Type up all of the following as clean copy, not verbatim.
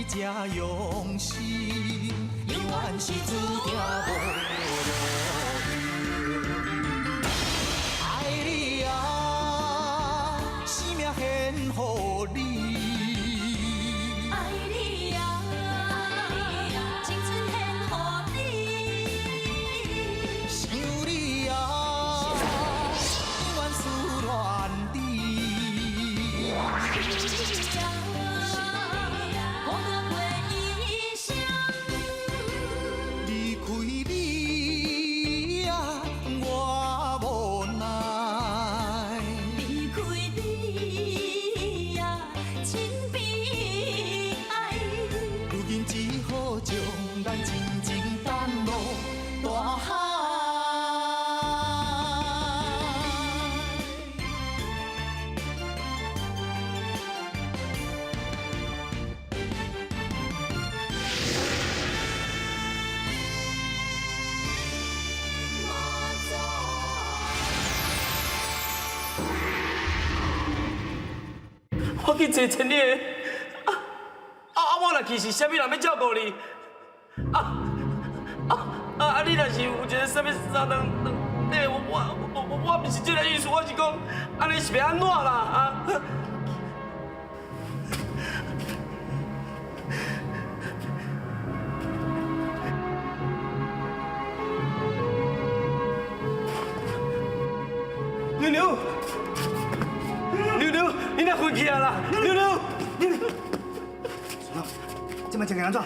才用心，永遠是注定無路用。愛你啊，生命獻予你。愛你啊，青春獻予你。想你啊，永遠思戀你。想你啊，孤單過一生。離開你啊，我無奈。離開你啊，真悲哀。如今只好將咱真情等落大海。我去坐千里的，啊啊啊！我若去是啥物人欲照顧你？啊啊啊啊！你若是有一个啥物三長兩短，我我我我我毋是這个意思，我是講，按呢是欲按怎啦？啊！妞妞，妞妞，你哪昏去啊啦？妞妞，這擺情形按怎？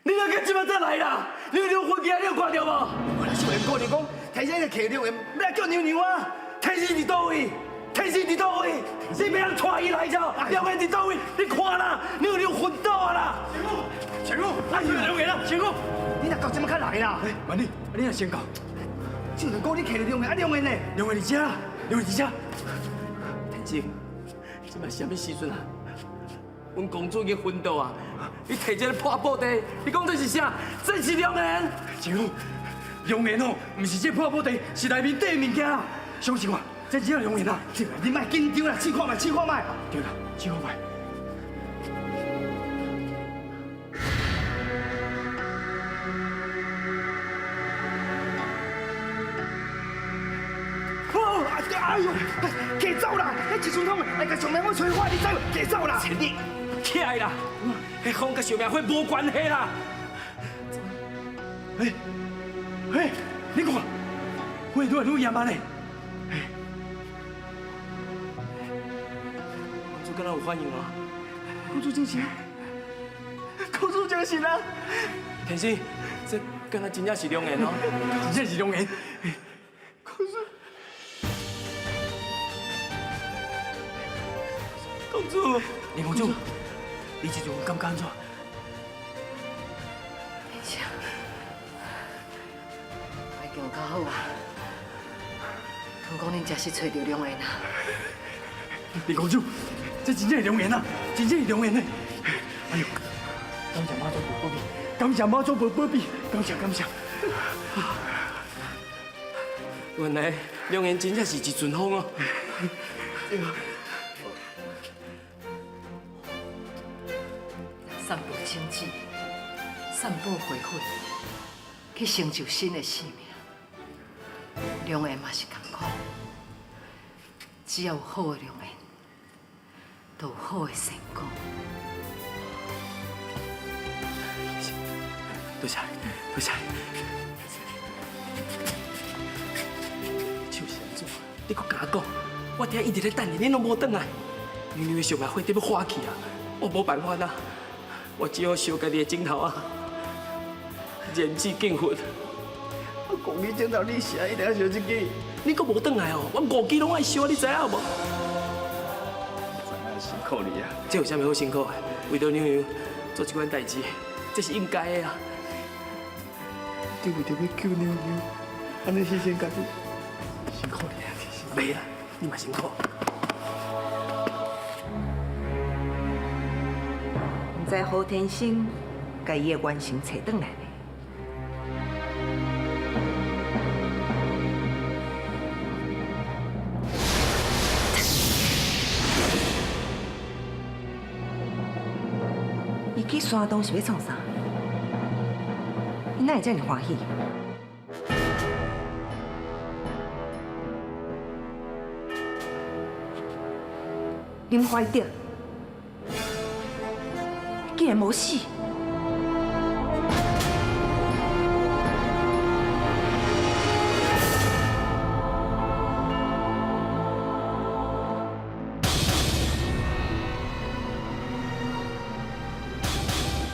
你哪敢這擺才來啦？妞妞昏去啊，你有看著無？我來少年哥，你講，提醒你騎龍言，欲來救娘娘啊！天生佇佗位？天生佇佗位？你欲人帶伊來遮？龍言佇佗位？你看啦，妞妞昏倒啊啦！前夫，哎呦，龍言啊，前夫，你若到這麼較來啦？萬里，你若先到。少年哥，你騎著龍言，啊龍言呢？龍言佇遮，龍言佇遮。天生，這擺啥物時陣啊？阮公主已經昏倒啊！你提這个破布袋，你講這是啥？這是龍言。前夫，龍言哦，毋是這破布袋，是內面底的物件啦。相信我，這真正龍言啊！你莫緊張啦，試看覓，試看覓。對啦，試看覓。哎呦，騎走啦！彼一陣風會共壽命火吹花，你知無？騎走啦！你起來啦！彼風佮壽命火無關係啦！欸欸，你看，火愈來愈炎啊咧！公主敢若有反應哦？公主精神，公主精神啊！天生，這敢若真正是龍言哦？真正是龍言。公主，公主，林公主，你這陣感覺按怎？天生，已經有較好啊。聽講恁這是揣著龍言啊？林公主，這真正是龍言啊！真正是龍言呢！哎呦，感謝媽祖婆保庇，感謝媽祖婆保庇，感謝感謝。原來龍言真正是一陣風哦。散播種子，散播花火，去成就新的生命。龍言嘛是仝款，只要有好的龍言，就有好的成果。多謝，多謝。手是按怎？你閣共我講，我佇遐一直咧等你，你攏無轉來。娘娘的壽命火得欲化去啊，我無辦法啊，我只好燒家己的枕頭啊，燃脂敬佛。我講你枕頭，你啥一定愛燒這支？你閣無轉來哦，我五支攏愛燒，你知影無？知影辛苦你啊！這有啥物好辛苦的？為著娘娘做這款代誌，這是應該的啊。你為著欲救娘娘，按呢犧牲家己，辛苦你啊！袂啦，你嘛辛苦。毋知何天生共伊的元神揣轉來未？伊去山东是欲创啥？伊哪会遮尔欢喜？林怀德竟然无死！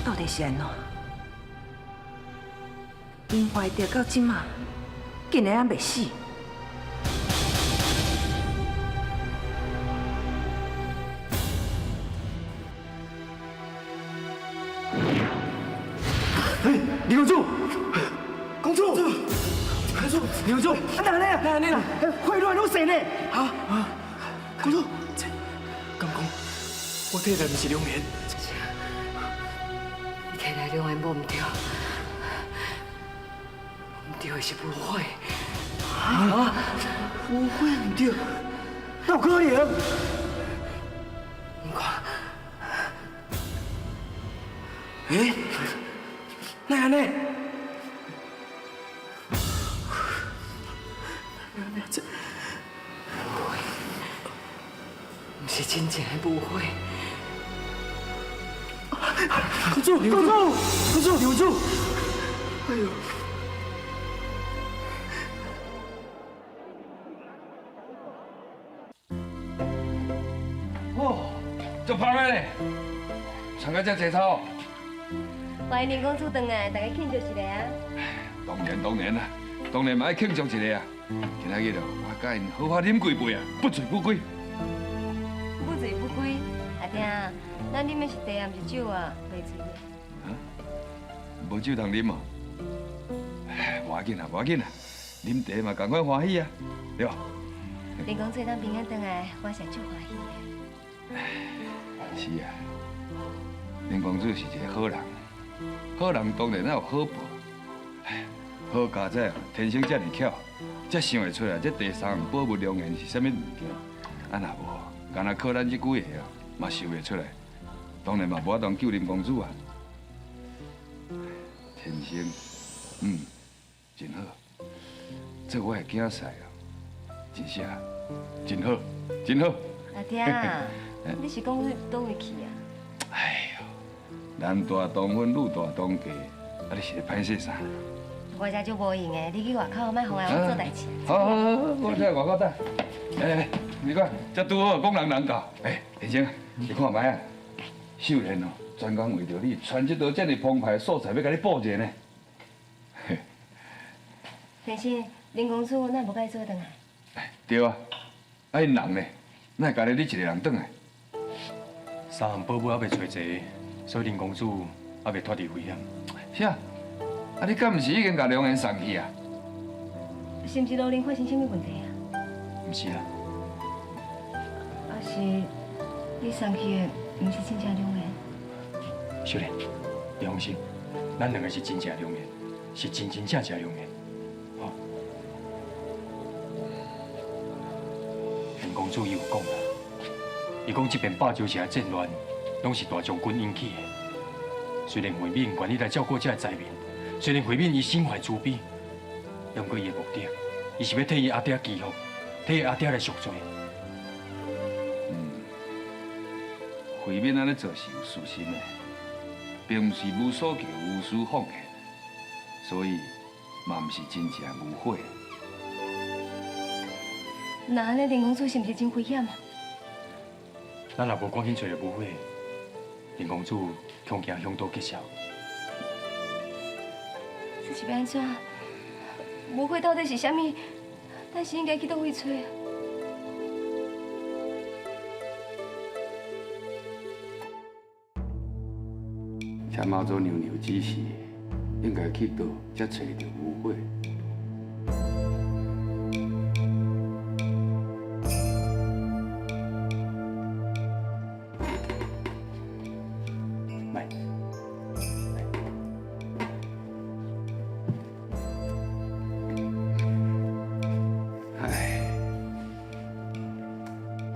到底是按怎？林怀德到这马，竟然犹未死！哎，林公主，公主，公主，林公主，啊哪呢？哪呢啦？火愈来愈势呢！啊啊！公主，敢讲我提来毋是良言？你提来良言无毋对，毋对的是吴火。啊！吴火毋对，哪有可能？你看，欸，哪会按呢？这毋是真正的吴火。公主，公主，公主，公主！哎呦！哦，足芳的咧，穿到这济草。欢迎林公子转来，大家庆祝一下啊！当然当然啦，当然嘛爱庆祝一下啊！今仔日哦，我佮𪜶好好饮几杯啊，不醉不归。不醉不归，阿听，咱啉的是茶，毋是酒啊，袂醉的。啊？无酒通啉哦？无要紧啦，无要紧啦，啉茶嘛仝款欢喜啊，对无？林公子当平安转来，我是足欢喜的。是啊，林公子是一个好人，好人当然爱有好报。好佳哉，天生遮尔巧，才想会出来这第三项宝物良缘是啥物物件。啊，若无，干焦靠咱这几个啊，嘛想袂出来。当然嘛无法度救林公子啊。天生，真好，做我的囝婿啊，真正真好，真好。阿听，你是讲你佗位去啊？哎呦，男大当婚，女大当嫁，啊，你是咧歹势啥？我遮足无闲的，你去外口莫妨碍我做代志。好好好，我在外口等。哎，你看，这拄好讲人人到。哎，先生，你看觅啊，秀莲哦，专工为著你，传这道这么澎湃的素菜，欲共你补一下呢。先生，林公子哪无共伊做转来？对啊，啊𪜶人呢？哪会干焦你一个人转来？三项宝物犹未揣齐，所以林公子犹未脱离危险。啥？啊，你敢毋是已经共良缘送去啊？是毋是路顶发生啥物问题啊？毋是啦。啊是，你送去的毋是真正良缘？秀莲，你放心，咱两个是真正良缘，是真真正正良缘。哦，林公子伊有讲啦，伊讲这边霸州城的战乱，拢是大将军引起的。虽然慧敏愿意来照顾这个灾民，虽然慧敏伊心怀慈悲，不过伊的目的，伊是欲替伊阿爹祈福，替伊阿爹来赎罪。慧敏按呢做是有私心的，并毋是无所求、无私奉献，所以嘛毋是真正无悔。那按呢，林公子是毋是真危险啊？咱若无赶紧揣著吴火，林公子恐惊凶多吉少。这是欲按怎？吴火到底是啥物？咱是应该去佗位揣啊？请妈祖娘娘指示，应该去佗才揣著吴火。来，唉，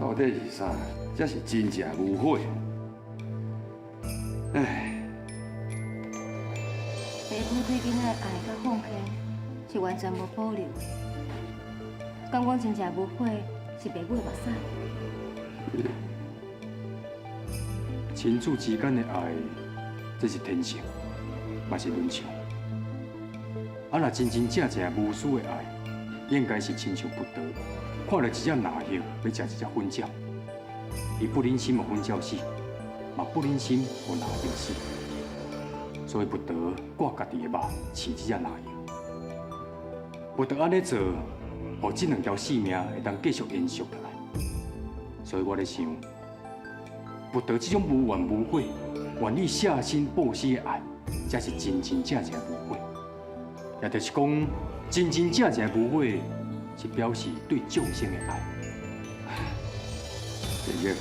到底是啥？才是真正无悔？唉。對囡仔的愛佮奉獻是完全無保留的。敢講真正無悔是爸母的目屎？親子之間的愛，這是天性，嘛是倫常。啊，若真真正正無私的愛，應該是親像葡萄，看著一隻藍葉欲食一隻粉鳥，伊不忍心予粉鳥死，嘛不忍心予藍葉死，所以葡萄割家己的肉飼這隻藍葉。葡萄按呢做，予這兩條性命會當繼續延續落來。所以我咧想，佛陀這種無怨無悔、願意捨身報死的愛，才是真真正正無悔。也就是講，真真正正無悔，是表示對眾生的愛。建業，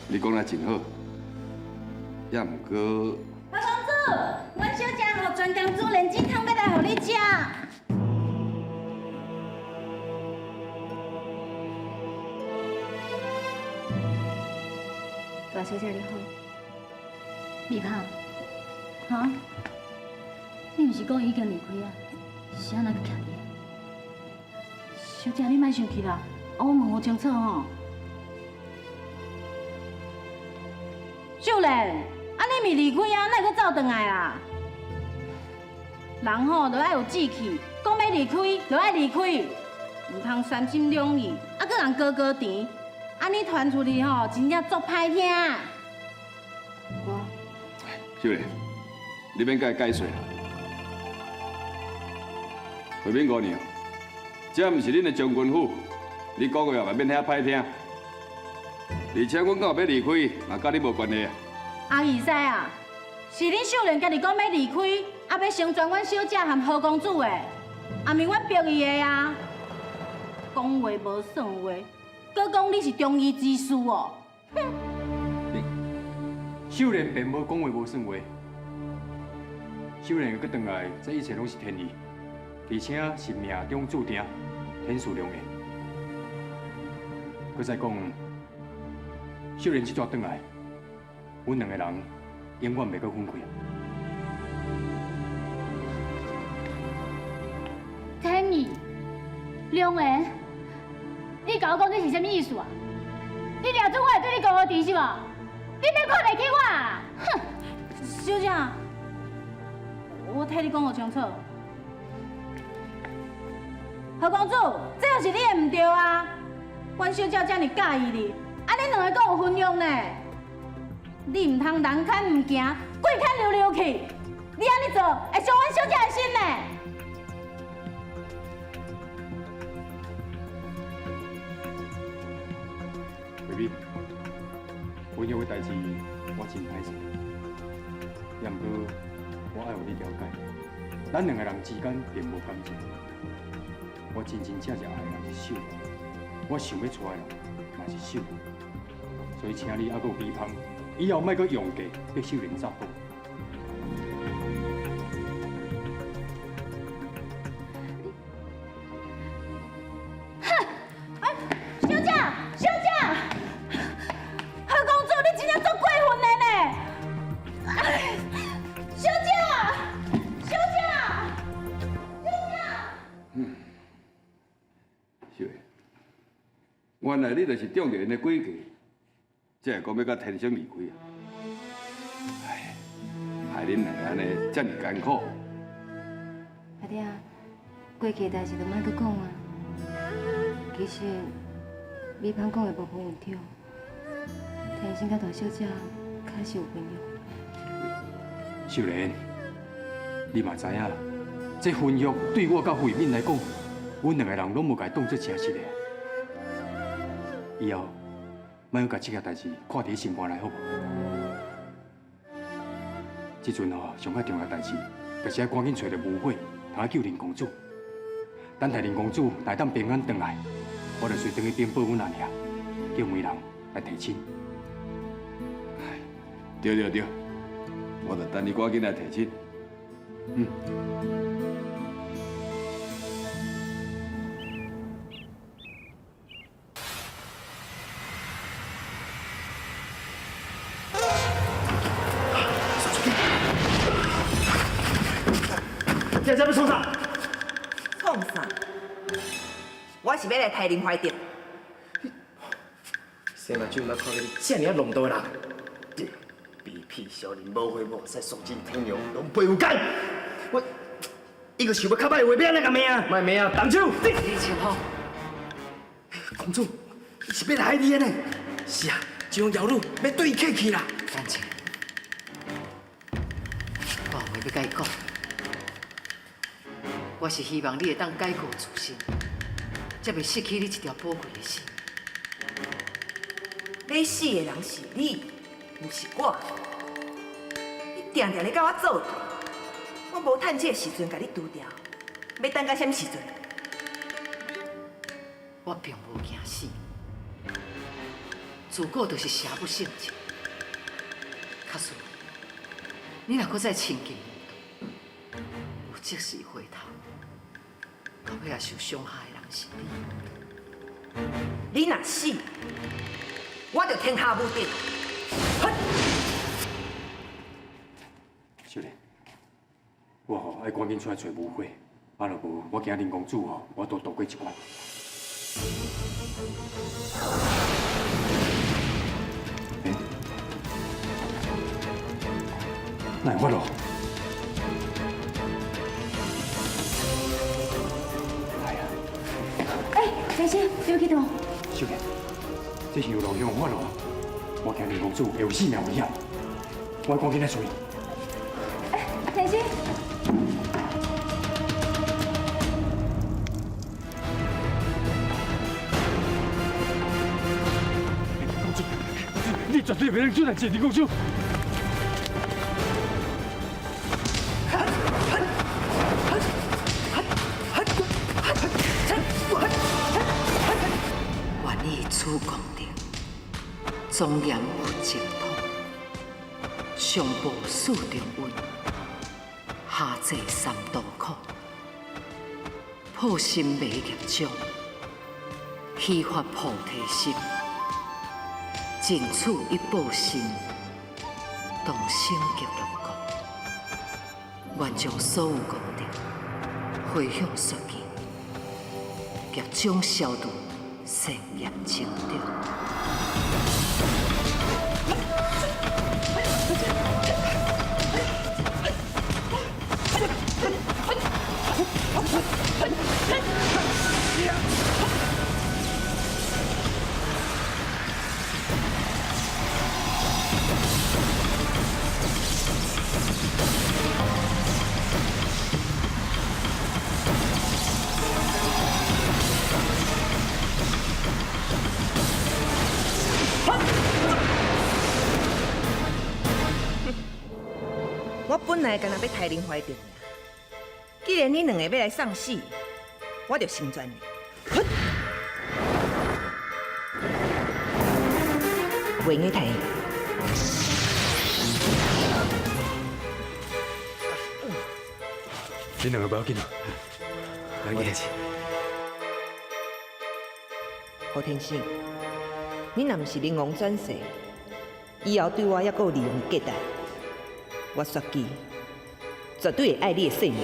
你講得真好，也毋過，何公子，阮小姐吼專工煮蓮子湯欲來予你食。大小姐你好，美芳，哈？你毋是講伊已經離開啊？是按怎閣徛佇？小姐，你莫生氣啦，啊，我問予清楚吼。秀蓮，啊你毋離開啊，哪會閣走轉來啊？人吼，就愛有志氣，講欲離開就愛離開，毋通三心兩意，啊，閣人高高甜，按呢傳出去吼，真正足歹聽。我，秀蓮，你免共伊解釋啦。慧敏姑娘，這毋是恁的將軍府，你講話嘛免遐歹聽。而且阮敢有欲離開，嘛佮你無關係啊。阿二師啊，是恁秀蓮家己講欲離開，啊欲成全阮小姐和何公子的，也毋是阮逼伊的啊。講話無算話，閣講你是忠義之士哦。哼！秀蓮並無講話無算話，秀蓮閣轉來，這一切攏是天意，而且是命中注定，天賜良緣。閣再講，秀蓮這逝轉來，阮兩個人永遠袂閣分開。天意良緣，你共我講這是啥物意思啊？你掠準我會對你講好甜是無？你免看袂起我啊！哼！小姐，我替你講予清楚。何公子，這就是你的毋對啊！阮小姐遮爾佮意你，啊，恁兩个閣有婚約呢？你毋通人牽毋行，鬼牽溜溜去！你按呢做，會傷阮小姐的心呢。慧敏，婚約的代誌我真歹勢，也毋過我愛予你了解，咱兩个人之間並無感情。我真真正正愛的人是秀蓮，我想欲娶的人嘛是秀蓮，所以請你猶閣有美芳，以後莫閣用計逼秀蓮走好。哼！哎，小姐，小姐，何公子，你真正足過分的呢！小姐，小姐，小姐。秀蓮，原來你就是中著𪜶的詭計，才會講欲佮天生離開啊！唉，害恁兩个按呢遮爾艱苦。阿爹，過去的代誌就莫閣講啊。其實美芳講的部分有對，天生佮大小姐確實有婚約。秀蓮，你嘛知影，這婚約對我佮慧敏來講，阮兩個人攏無共伊當做誠實的。以後莫閣共這件代誌看佇心肝內，好無？這陣吼，上較重要代誌，就是愛趕緊揣著無悔，通去救林公子。等待林公子若會當平安轉來，我就隨轉去稟報阮阿娘，叫媒人來提親。對對對，我就等你趕緊來提親。嗯。今日欲创啥？创啥？我是欲来刣林怀德。生目睭毋捌看过你遮尔啊浪荡的人，卑鄙小人，无悔无使，丧尽天良，狼狈为奸。我伊个想欲较歹话，欲按怎共骂啊？莫骂啊，动手！李秋芳，公主，伊是欲来害你的呢。是啊，这种妖女欲对伊客气啦。等者，我有话欲共伊讲。我是希望你会当改过自新，才袂失去你這條寶貴的性命。欲死的人是你，毋是我。你定定咧佮我做對，我無趁這个時陣共你除掉，欲等到啥物時陣？我並無驚死，自古就是邪不勝正。假使你若閣再親近有即時回頭，到尾也受傷害的人是你。你若死，我就天下無敵。秀蓮，我吼愛趕緊出來揣無悔，啊若無，我驚林公子吼，我都渡過這關。欸，哪會發落？哎，先生，你欲去佗？秀蓮，這是有路向發落，我驚林公子會有性命危險，我愛趕緊來處理。哎，先生。公主，你絕對袂當做代誌，林公主。願以此功德，莊嚴佛淨土，上報四重恩，下濟三途苦，破心迷業障，披發菩提心，盡此一報身，同生極樂國。願將所有功德回向雪姬，業障消除，善業成長。我本來干焦欲刣林懷德，既然你兩個欲來送死，我就成全你。袂用刣。你兩個不要緊啊，無代誌。何天生，你若毋是靈王轉世，以後對我猶閣有利用價值，我雪姬絕對會愛你的性命。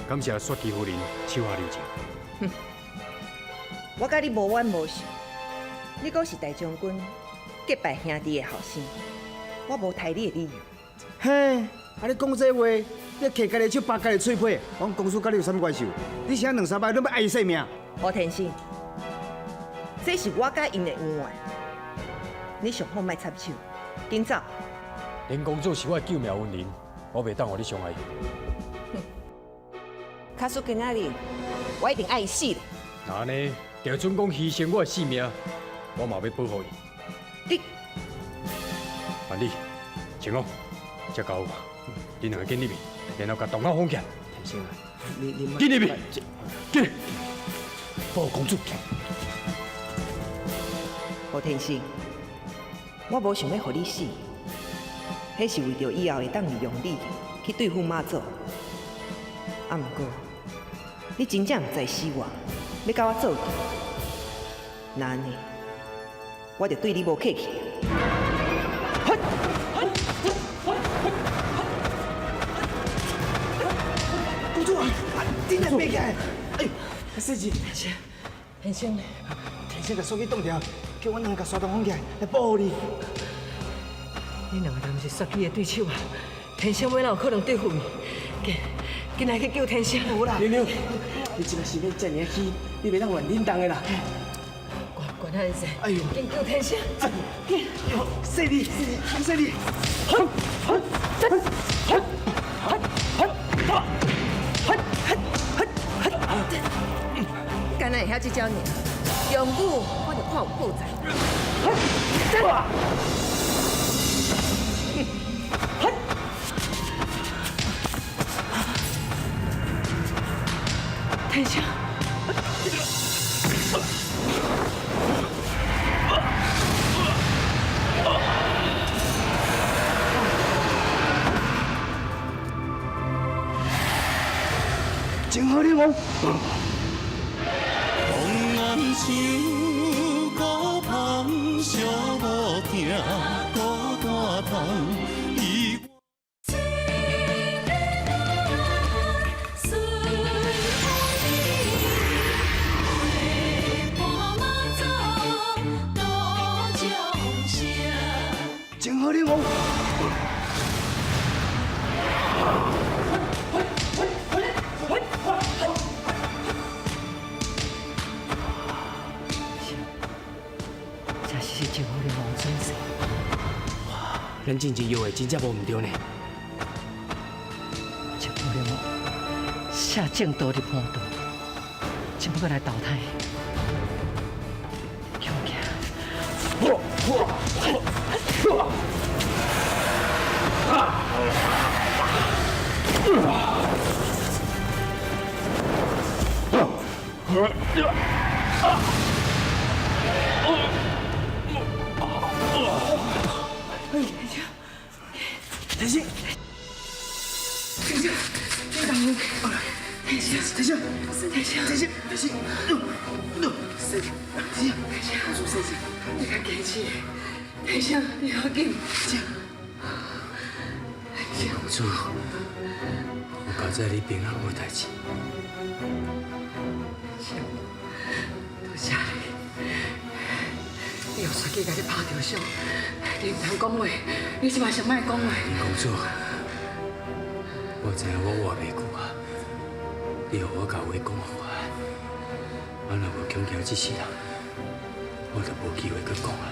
感謝雪姬夫人手下留情。哼，我佮你無冤無仇，你閣是大將軍結拜兄弟的後生，我無刣你的理由。嘿，啊你講這話，你揢家己手拔家己喙皮，阮公司佮你有啥物關係？你啥兩三擺攏欲愛伊性命？何天生，這是我佮𪜶的恩怨，你上好莫插手，緊走。林公子是我的救命恩人，我袂當予你傷害伊。假使今仔日，我一定愛伊死咧。若按呢，就准講犧牲我的性命，我嘛欲保護伊。你，萬里，晴空，這交我，恁兩个緊入去，然後共洞口封起來。天生啊，你緊入去，緊！保護公主。何天生，我無想欲予你死，彼是為著以後會當利用你去對付媽祖。啊，毋過你真正毋知死活，欲佮我做對，若按呢，我就對你無客氣。真正爬起來！哎呦，細姊，天生，天生共手機擋掉，叫阮兩个共沙東風起來來保護你。你兩个毋是殺機的對手啊！天生欲哪有可能對付伊？緊，緊來去救天生！無啦，妞妞，你這擺是欲遮爾仔虛，你袂當亂忍動的啦。管管遐濟，哎呦，緊救天生！緊，細姊，細姊，敢若會曉這招爾，用武我就看有破綻。天生，真好，你講。風暗像孤芳，寂无疼，孤单痛。伊真好，你講。這是真好的王轉世。咱進前約的真正無毋對呢。真好的王下正道入魔道，這欲閣來投胎。強強，天生，天生，天生，天生，天生，天生，天生，天生，我说细姊，你較堅持，天生，你要緊。公主，我交代你平安無代誌。多謝你，你用殺機共你拍著傷，你毋通講話，你這擺先莫講話。公主，我知影我活袂久啊，你予我共話講予我，我若無恐驚這世人，我就無機會閣講啊。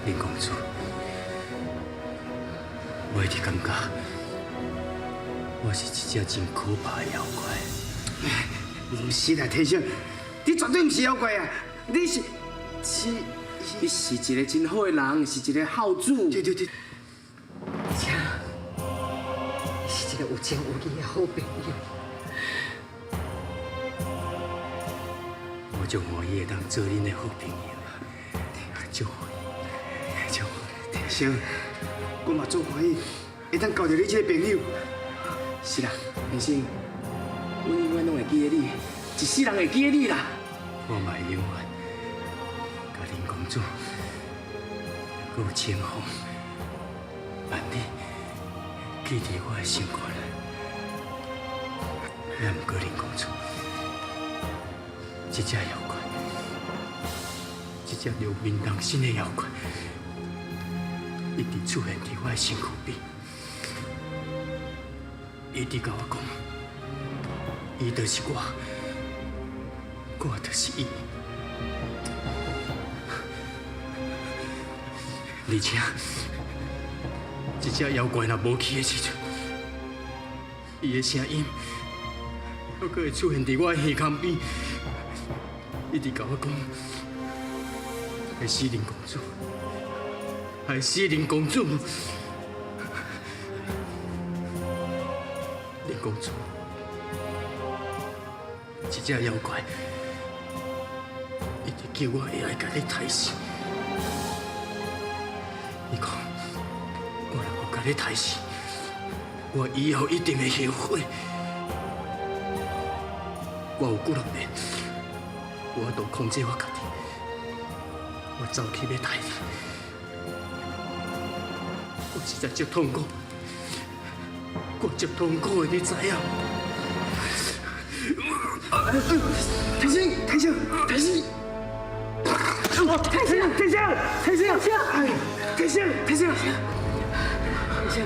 林公主，我一直感覺我是一隻真可怕的妖怪。毋是啦，天生，你絕對毋是妖怪啊！你是是，你是一個真好的人，是一個孝子。對對對。這，你是一個有情有義的好朋友。我足歡喜會當做恁的好朋友，足歡喜，足歡喜。天生，我嘛足歡喜會當交著你這個朋友。是啦，天生，阮永遠攏會記得你，一世人會記得你啦。我嘛會永遠佮林公主，閣有清風，萬里記佇我的心肝內。也毋過林公主，這隻妖怪，這隻兩面人身的妖怪，一直出現佇我的身軀邊，一直共我講，伊就是我，我就是伊。而且，這隻妖怪若無去的時陣，伊的聲音猶閣會出現佇我的耳孔邊，一直共我講：害死林公主，害死林公主，林公主，這隻妖怪一直叫我會愛共你刣死。伊講，我若無共你刣死，我以後一定會後悔。我有幾若遍，無法度控制我家己，我走去欲刣你，我實在足痛苦，我足痛苦的，你知影？天星，天星，天星，天星，天星，天星，天星，天星，天星，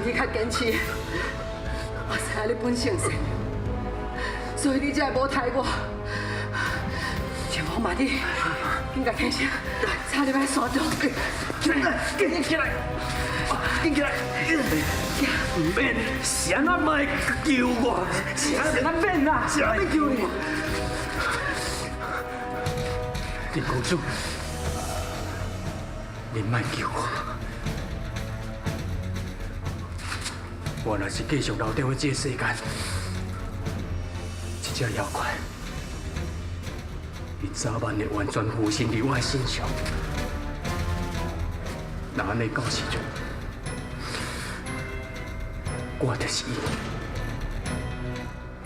你较坚持，我知影你本性善良，所以你才会无杀我。像我嘛你，紧共天星插入来山中。起来，紧起来，紧起来！毋免，是按怎莫救我？是按怎免啊？是按怎救你？林公主，你莫救我！我若是继续留伫这个世间，这只妖怪，伊早晚会完全附身伫我的身上。若按呢到时阵，我就是伊，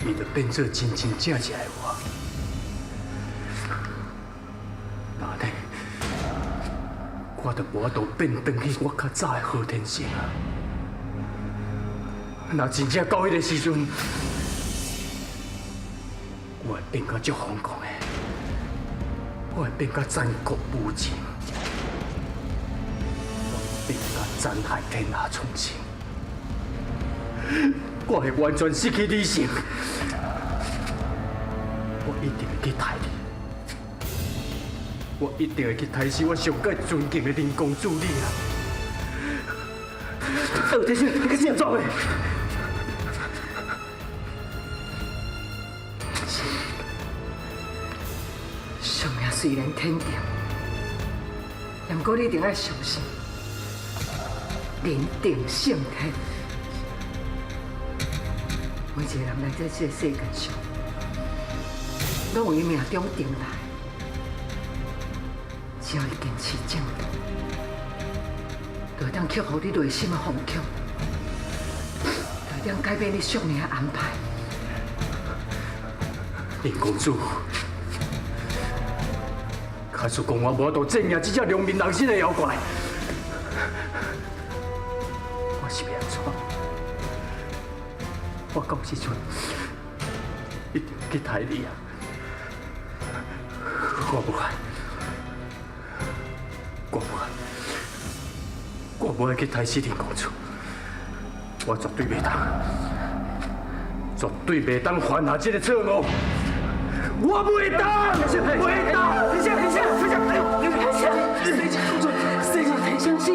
伊就变做真真正正的我。那呢，我就无法度变转去我较早的何天成啊。若真正到彼个时阵，我会变甲足疯狂的，我会变甲残酷无情，我会变甲残害天下众生，我会完全失去理性，我一定会去杀你，我一定会去杀死我上盖尊敬的林公子你啊！哎，天星，你去怎做的？宿命虽然天定，不过你一定要相信，人定胜天。每一个人来到这个世界上，拢有伊命中定来。只要伊坚持正道，就会当克服你内心的疯狂，就会当改变你宿命的安排。林公主，假使讲我无法度战赢这只两面人身的妖怪，我是欲按怎？我到时阵一定去杀你啊！我无爱，我无爱，我无爱去杀死林公主，我绝对袂当，绝对袂当犯下这个错误。我袂当，袂当！天星，天星，天星，天星，天星死，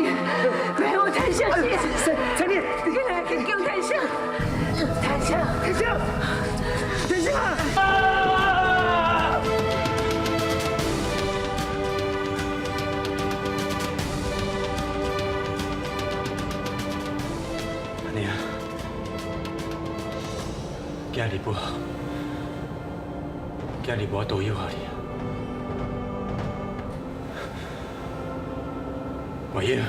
没有天星死，陈烈，你来去救天星，天星，天星，天星啊！阿娘，今日无。今日无法度药予你啊！月英，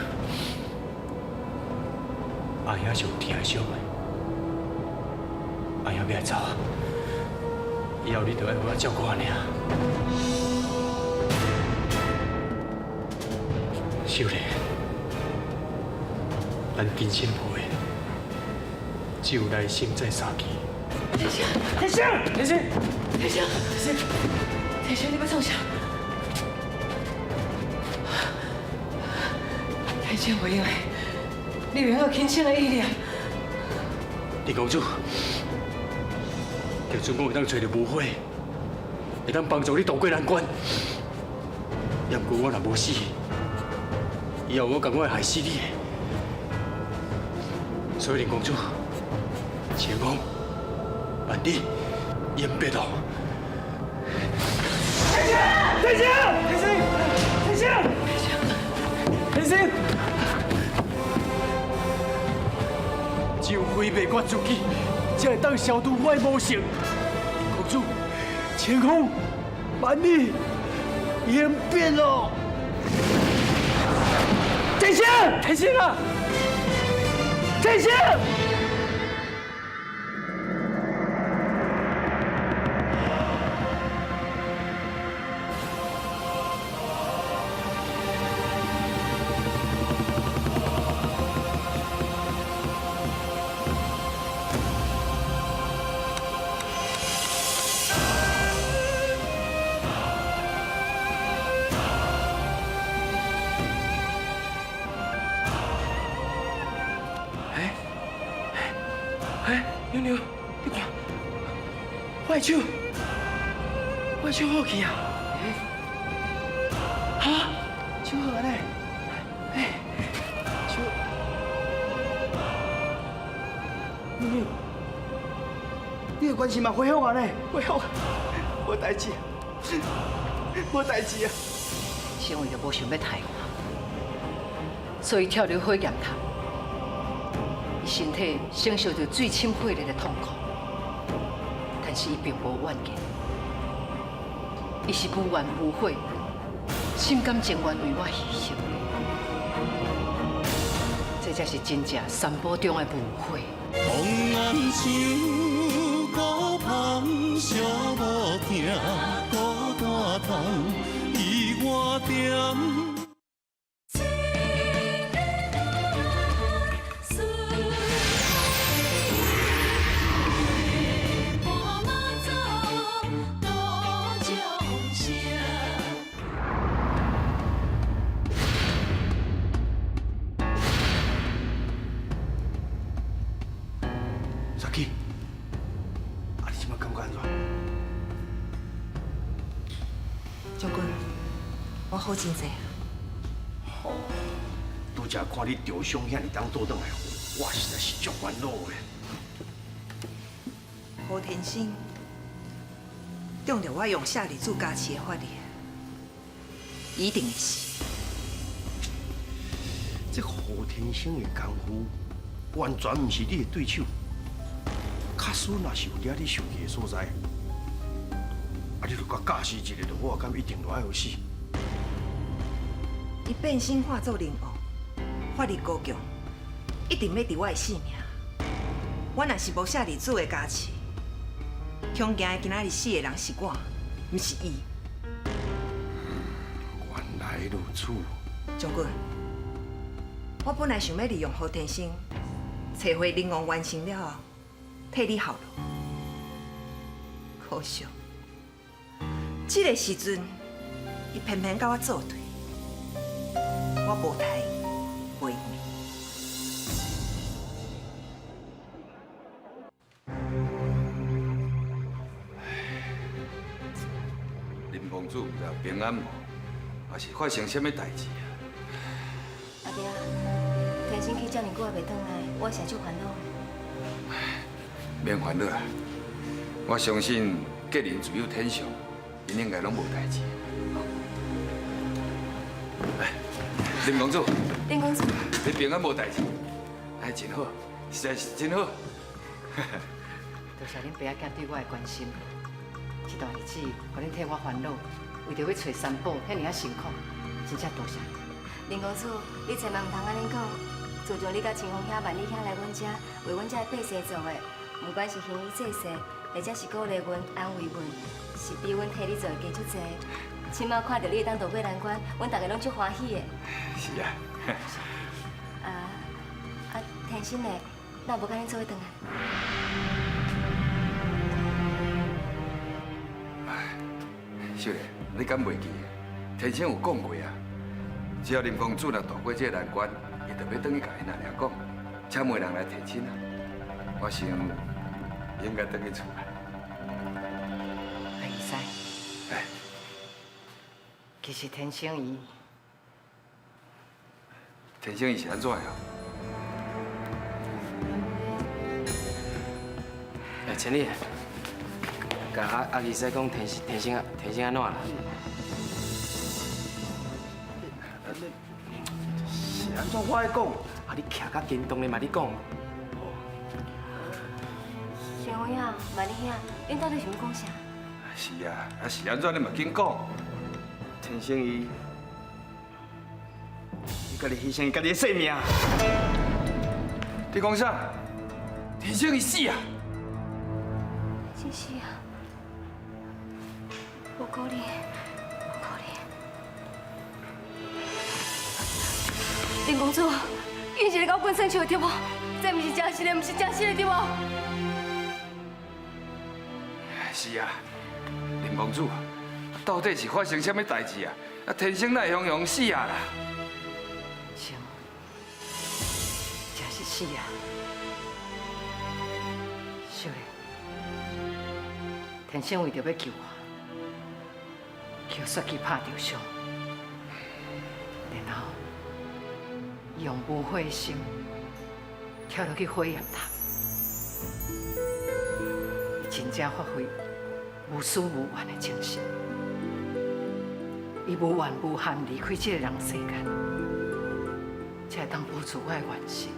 阿兄是有疼的小妹，阿兄欲来走啊！以后你著爱好好照顾阿娘。秀莲，咱今生无缘，只有来生再相见。天星，天星，天星，天星，天星，天星，你欲创啥？天星袂用的，你袂用有轻生的意念。林公主，就算讲会当揣著无悔，会当帮助你渡过难关，也毋过我若无死，以后我感觉会害死你的。所以林公主，晴空。万里，永别咯！天星，天星，天星，天星，天星，只有毁灭我自己，才会当消除我的魔性。公主，晴空，万里，永别咯！天星，天星啊！天星！娘娘，你看，我的手，我的手好去啊！哈，手好啊咧？哎，手，娘娘，你的关系嘛恢复啊咧？恢复，无代志，无代志啊！是为著无想欲杀我，所以跳入火焰潭。伊身体承受著水深火热的痛苦，但是伊并无怨言，伊是无怨无悔，心甘情愿为我牺牲。这才是真正三宝中的无悔。风暗像孤芳，寂无疼，孤单痛，伊我点。沙基，啊，你这摆感觉按怎？将军，我好真济啊！吼，拄才看你受伤遐尔重倒转来，我实在是足烦恼的。何天星，中著我用舍利子加持的法力，一定会死。这何天星的功夫，完全毋是你的对手。假使若是有惹你生气的所在，啊，你就共教示一下就好，敢一定就爱予死？伊变身化做灵王，法力高强，一定欲夺我的性命。我若是无舍利子的加持，恐惊今仔日死的人是我，毋是伊。原来如此。将军，我本来想欲利用何天星，找回灵王完成了后，替你效劳。可惜，这个时阵，伊偏偏佮我作对，我无杀袂命。林公子毋知平安无，还是发生啥物代志啊？阿爹，天生去遮尔久也袂转来，我实在足烦恼。免烦恼啦，我相信吉人自有天相，𪜶应该拢无代志。来，林公子，林公子，你平安无代志，哎，真好，实在是真好。多谢恁爸仔囝对我的关心，这段日子，予恁替我烦恼，为著欲揣三宝，遐尔仔辛苦，真正多谢。林公子，你千万毋通按呢讲。自从你佮清风兄、万里兄来阮遮，为阮遮的百姓做的，不管是行医济世，或者是鼓励阮、安慰阮，是比阮替你做的加足济。这摆看著你会当渡过难关，阮大家拢足欢喜的。是啊。啊，天心呢？哪无佮恁做伙转来？秀莲，你敢袂记？天生有讲过啊，只要林公子若渡过这个难关，伊就欲转去共𪜶阿娘讲，请媒人来提亲啊。我想应该转去厝啦。阿义师，哎，其实天生伊，天生伊是按怎样？哎，千里，共阿二师讲天天生啊，天生按怎啦？是按怎我爱讲？啊，你徛较近，当然嘛你讲。小红兄、万里兄，恁到底想欲讲啥？是啊，啊是按怎你嘛紧讲。天生伊，伊家己牺牲伊家己的性命。你讲啥？天生伊死啊！真死啊！无可能，无可能！林公子，伊是咧共阮耍笑对无？这毋是真实的，毋是真实的对无？是啊，林公子，到底是发生啥物代志啊？啊，天生哪会雄雄死啊啦？天生，真是死啊！天生为著欲救我，予雪姬拍著伤，然后伊用无悔的心跳落去火焰塔，伊真正发挥无私无怨的精神，伊无怨无憾离开这个人世间，才会当保住我的原身。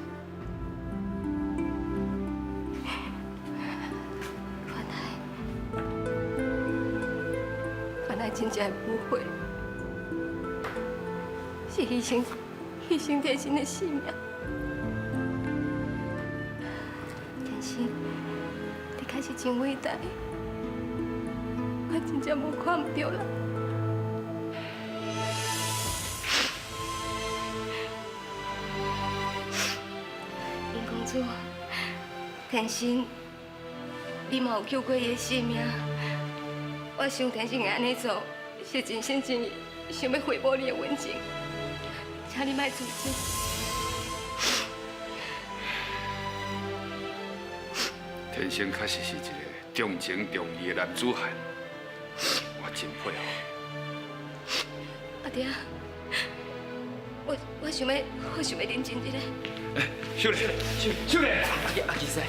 原来真正会无悔，是牺牲天生的性命。天生，你确实真伟大，我真正无看毋著啦。尹公主，天生，你嘛有救过伊的性命。我想天生会按呢做，是真心真意想欲回报你的温情，请你莫自责。天生确实是一个重情重义的男子汉，我真佩服。阿爹，我想欲冷静一下。秀莲，秀莲，阿基师，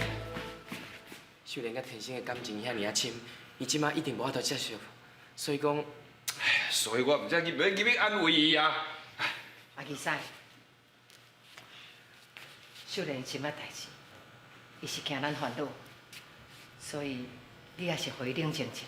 秀莲佮天生的感情遐尔仔深，伊这马一定无法度接受，所以讲，所以我毋才入去安慰伊啊。阿基师，秀莲这摆代志，伊是惊咱烦恼，所以你也是予伊冷静一下。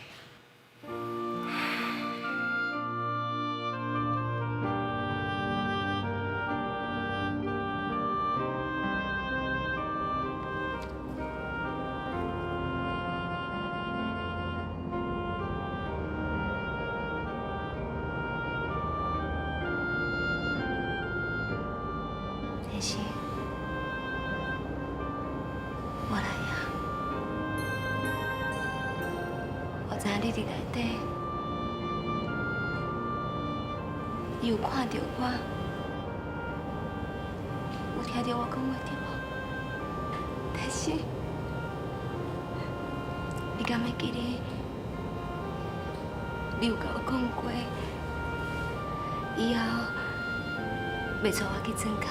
天生，我来啊！我知影你伫内底，你有看著我，有听著我讲话对无？天生，你敢会记得？你有共我讲过，以后袂带我去庄跤，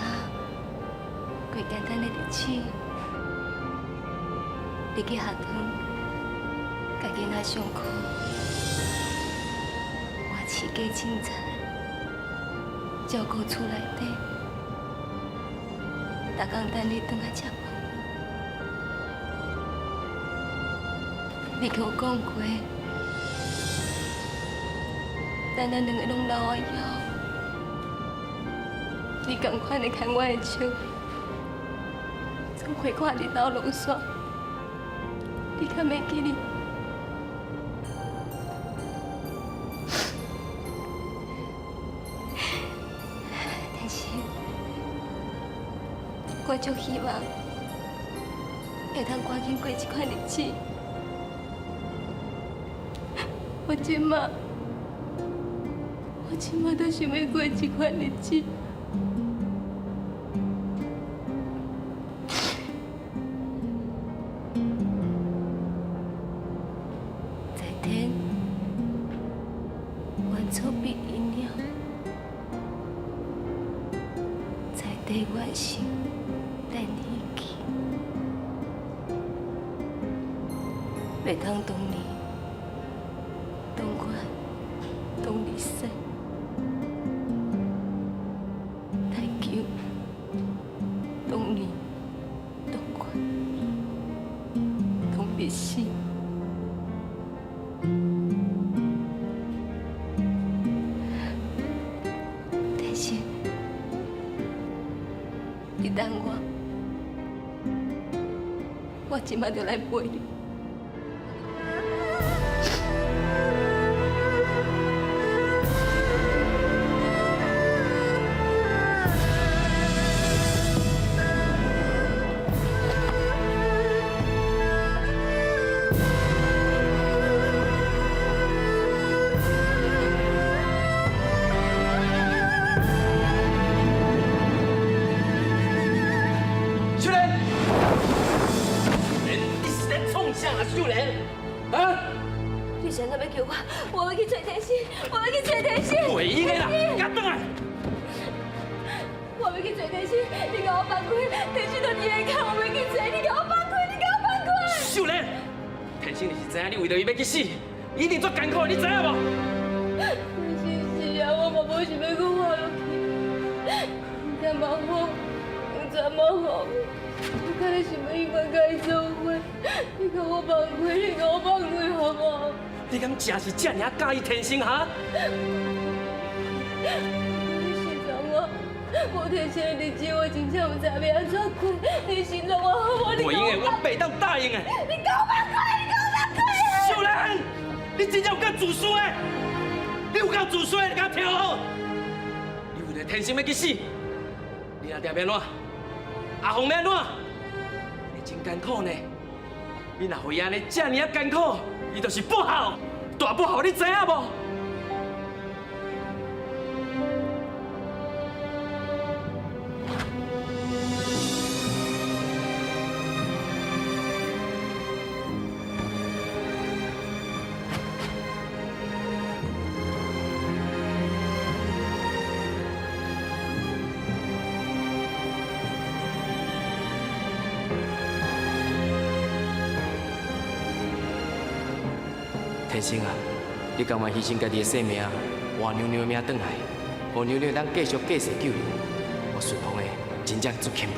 过简单的日子，你去学堂，共囡仔上课，我饲鸡凊彩，照顾厝内底，逐工等你转来食饭。你共我讲过，等咱两个拢老啊以后，你仝款的牵我的手，做伙看日头落山，你敢会记得？但是，我足希望会当赶紧过这款日子。我这马都想欲过这款日子。在天，愿草必应了；在地，愿心等你去。袂通当年，当月，当日死，但求当年，当月，当日死。但是，你等我，我这马就来陪你。秀莲，你是在创啥啊？秀莲，啊？是按怎欲救我？我欲去揣天生，我欲去揣天生。袂用的啦，佮转来。我欲去揣天生，你共我放开，天生就伫下跤，我欲去揣，你共我放开，你共我放开。秀莲，天生就是知影你为著伊欲去死，一定足艰苦的，你知影无？是是啊，我嘛无想欲阁活落去，毋甘嘛好，毋知嘛好，我敢若想欲永远佮伊做伙，你共我放开，你共我放开好无？你敢真是遮尔仔佮意天生哈？你先放我，无天生的日子我真正毋知欲按怎过，你先让我好无？袂用的，我袂当答应的。你共我放开，你共我放开！秀莲，你真正有够自私的，你有够自私的，你共我听好。你为著天生欲去死，你阿爹欲按怎？阿凤欲按怎？会真艰苦呢。你若予伊按呢遮尔仔艰苦，伊就是不孝，大不孝，你知影无？天生啊，你甘愿牺牲家己的性命，换娘娘的命转来，予娘娘会当继续过世救你，我顺风的真正足钦佩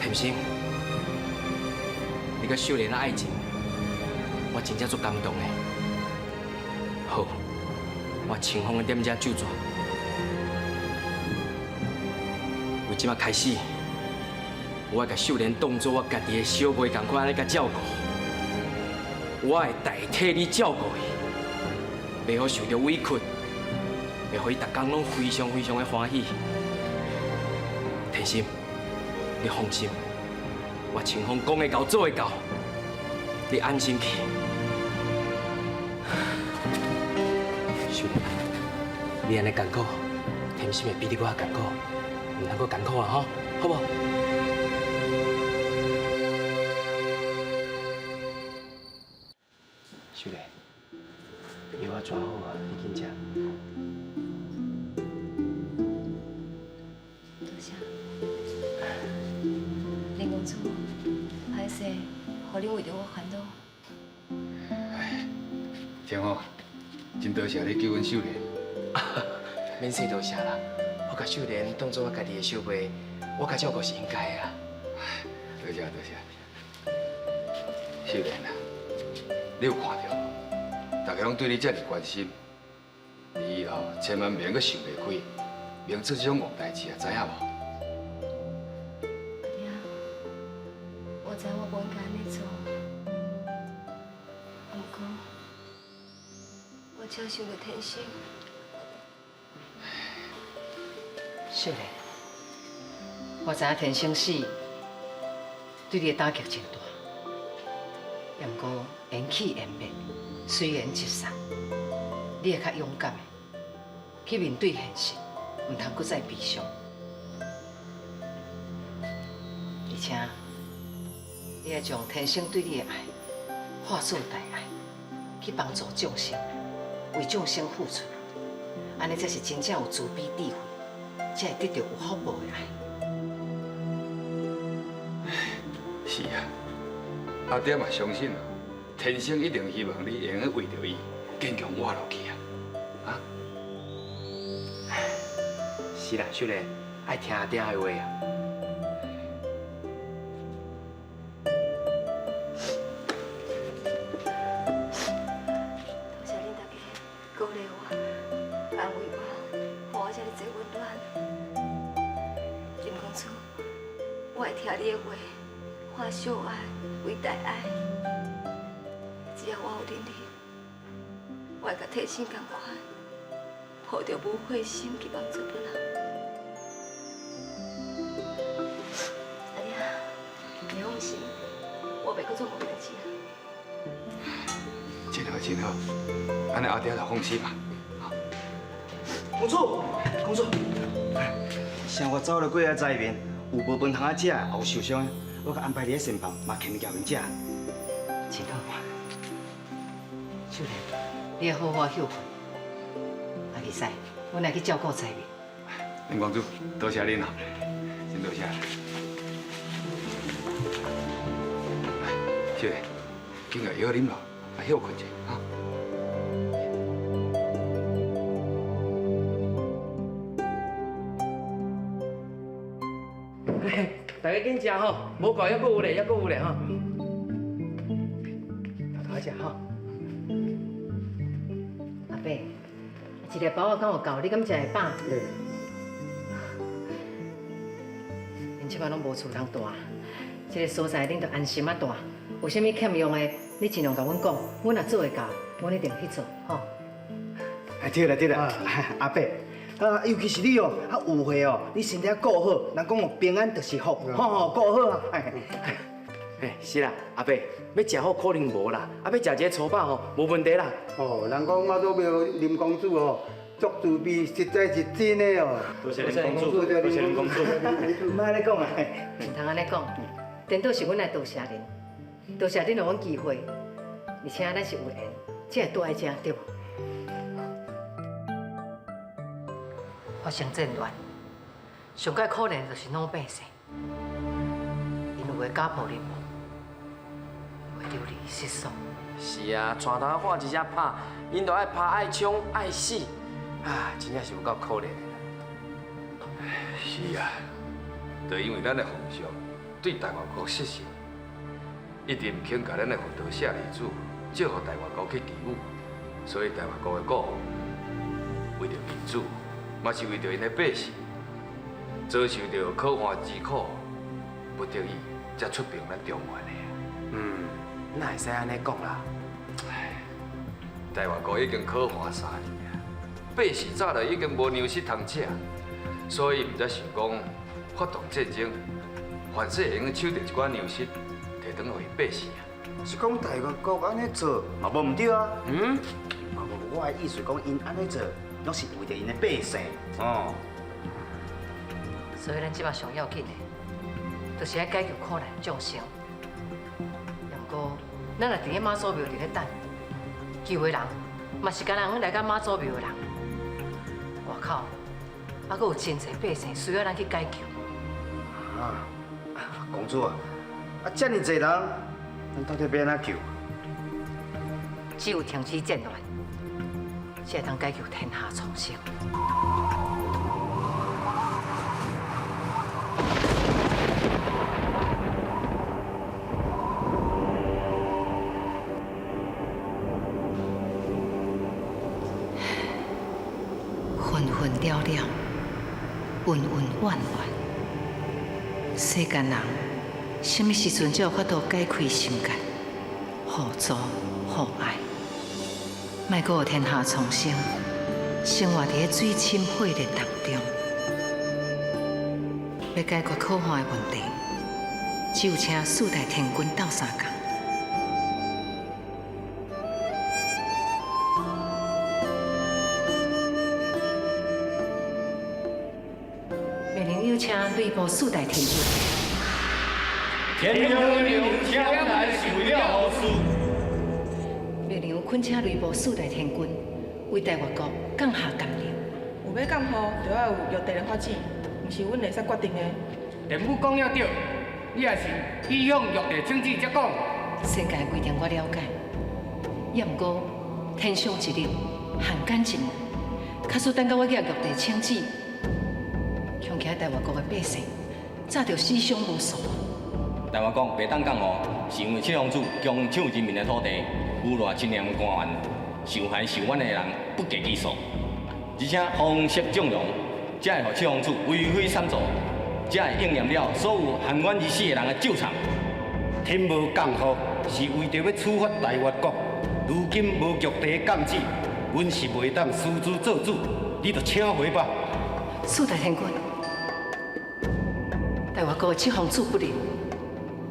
你。天生，你佮秀莲的爱情，我真正足感动的。好，我清风踮遮就坐。由这摆开始，我会共秀莲当做我家己的小妹仝款按呢共照顾，我会代替你照顾伊，袂予受著委屈，会予伊逐工拢非常非常的欢喜。天心，你放心，我清风讲会到做会到，你安心去。秀莲，你按呢艰苦，天心会比你阁较艰苦。毋通阁艰苦啊，吼，好无？秀莲，药我抓好啊，你紧食。多谢，林公子，歹势，予你为著我烦恼。哎，天后，真多谢你救阮秀莲。免说多谢啦。我共秀莲当做我家己的小妹，我共照顾是应该的啊。多谢多谢。秀莲啊，你有看著无？大家拢对你遮尔关心，你以后千万袂用阁想袂开，袂用做这种戆代志啊，知影无？阿爹，我知我无应该按呢做，毋过我才想著天生。秀莲，我知影天生死对你的打击真大，也毋过缘起缘灭，随缘聚散，你会较勇敢的去面对现实，毋通阁再悲伤。而且，你爱将天生对你的爱化作大爱，去帮助众生，为众生付出，按呢才是真正有慈悲智慧。才会得著有福报的爱。是啊，阿爹嘛相信啊，天生一定希望你会用得为著伊坚强活落去啊！啊？是啦，秀莲，爱听阿爹的话啊。多谢恁大家鼓励我，安慰我，予我遮尔济温暖。林公子，我会听你的话，化小爱为大爱。只要我有能力，我会共天生仝款，抱著无悔心去帮助别人。阿爹，你放心，我袂阁做戆代志啊。真好真好，按呢阿爹就放心吧。公主，公主，像我走了几个灾民，有無飯通仔食，也有受傷的，我共安排佇咧膳房，嘛摕物件予𪜶食。真好，秀蓮，你愛好好歇睏。啊，未使，阮來去照顧災民。林公主，多謝恁哦，真多謝。來，秀蓮，緊共藥啉咯，啊歇睏者哈。大家緊食吼，無夠猶閣有咧，猶閣有咧吼。大家食吼。阿伯，一个包仔敢有夠？你敢食會飽？𪜶這擺攏無厝通蹛，這个所在恁就安心仔蹛。有啥物欠用的，你盡量共阮講，阮若做會到，阮一定去做，吼。哎，對啦對啦，阿伯，啊，尤其是你哦，啊有歲哦，你身體顧好，人講哦平安就是福，吼吼顧好啊。哎，是啦，阿伯，欲食好可能無啦，啊欲食一个粗飽吼，無問題啦。哦，人講媽祖廟林公子哦，足慈悲，實在是真的哦。多謝林公主，多謝林公主。莫按呢講啊。毋通按呢講，顛倒是阮來多謝恁，多謝恁予阮機會，而且咱是有緣，才會蹛佇遮，對無？發生戰亂，上蓋可憐就是老百姓，𪜶有的家破人亡，有的流離失所。是啊，帶頭看一只拍，𪜶都愛拍愛衝愛死，啊，真正是有夠可憐的。是啊，就因為咱的皇上對大外國失信，一直毋肯共咱的佛陀舍利子借予大外國去祈雨，所以大外國的國王為著民主，嘛是為著𪜶的百姓，遭受著可汗之苦，不得已才出兵咱中原的。嗯，哪會使按呢講啦？大外國已經可汗3年啊，百姓早就已經無糧食通食，所以毋才想講發動戰爭，凡勢會用搶著一寡糧食，提轉予𪜶百姓啊。是講大外國按呢做嘛無毋對啊。嗯。嘛無，我的意思講，𪜶按呢做，攏是為著𪜶的百姓。哦。所以咱這擺上要緊的，就是愛解救苦難眾生。也毋過，咱若佇咧媽祖廟佇咧等，救的人嘛是敢若來到媽祖廟的人。外口猶閣有真濟百姓需要咱去解救。啊，公主啊，啊遮爾濟人，咱到底欲按怎救？只有停止戰亂，才會當解救天下蒼生。紛紛了了，恩恩怨怨，世間人啥物時陣才有法度解開心結，互助互愛，莫閣予天下蒼生生活佇咧水深火熱當中。欲解決可汗的問題，只有請四大天君鬥相共。命令有請禮部四大天君。天后娘請來是為了何事？命令有懇請禮部四大天君為大越國降下甘霖。有欲降雨，就愛有玉帝的法旨，毋是阮會使決定的。電母講了對，你也是去向玉帝請旨才講。仙界規定我了解，也毋過天上一日，漢間一暝，假使等到我去共玉帝請旨，恐驚大越國的百姓早就死傷無數。大越國袂當降雨，是因為七皇子強搶人民的土地，誣賴清廉官員，受害受冤的人不計其數，而且方式縱容，才會予七皇子為非三做，才會應驗了所有含冤而死的人的咒詛。天無降雨，是為著欲處罰大越國。如今無玉帝降旨，阮是袂當私自做主，你就請回吧。四大天君，大越國的七皇子不仁，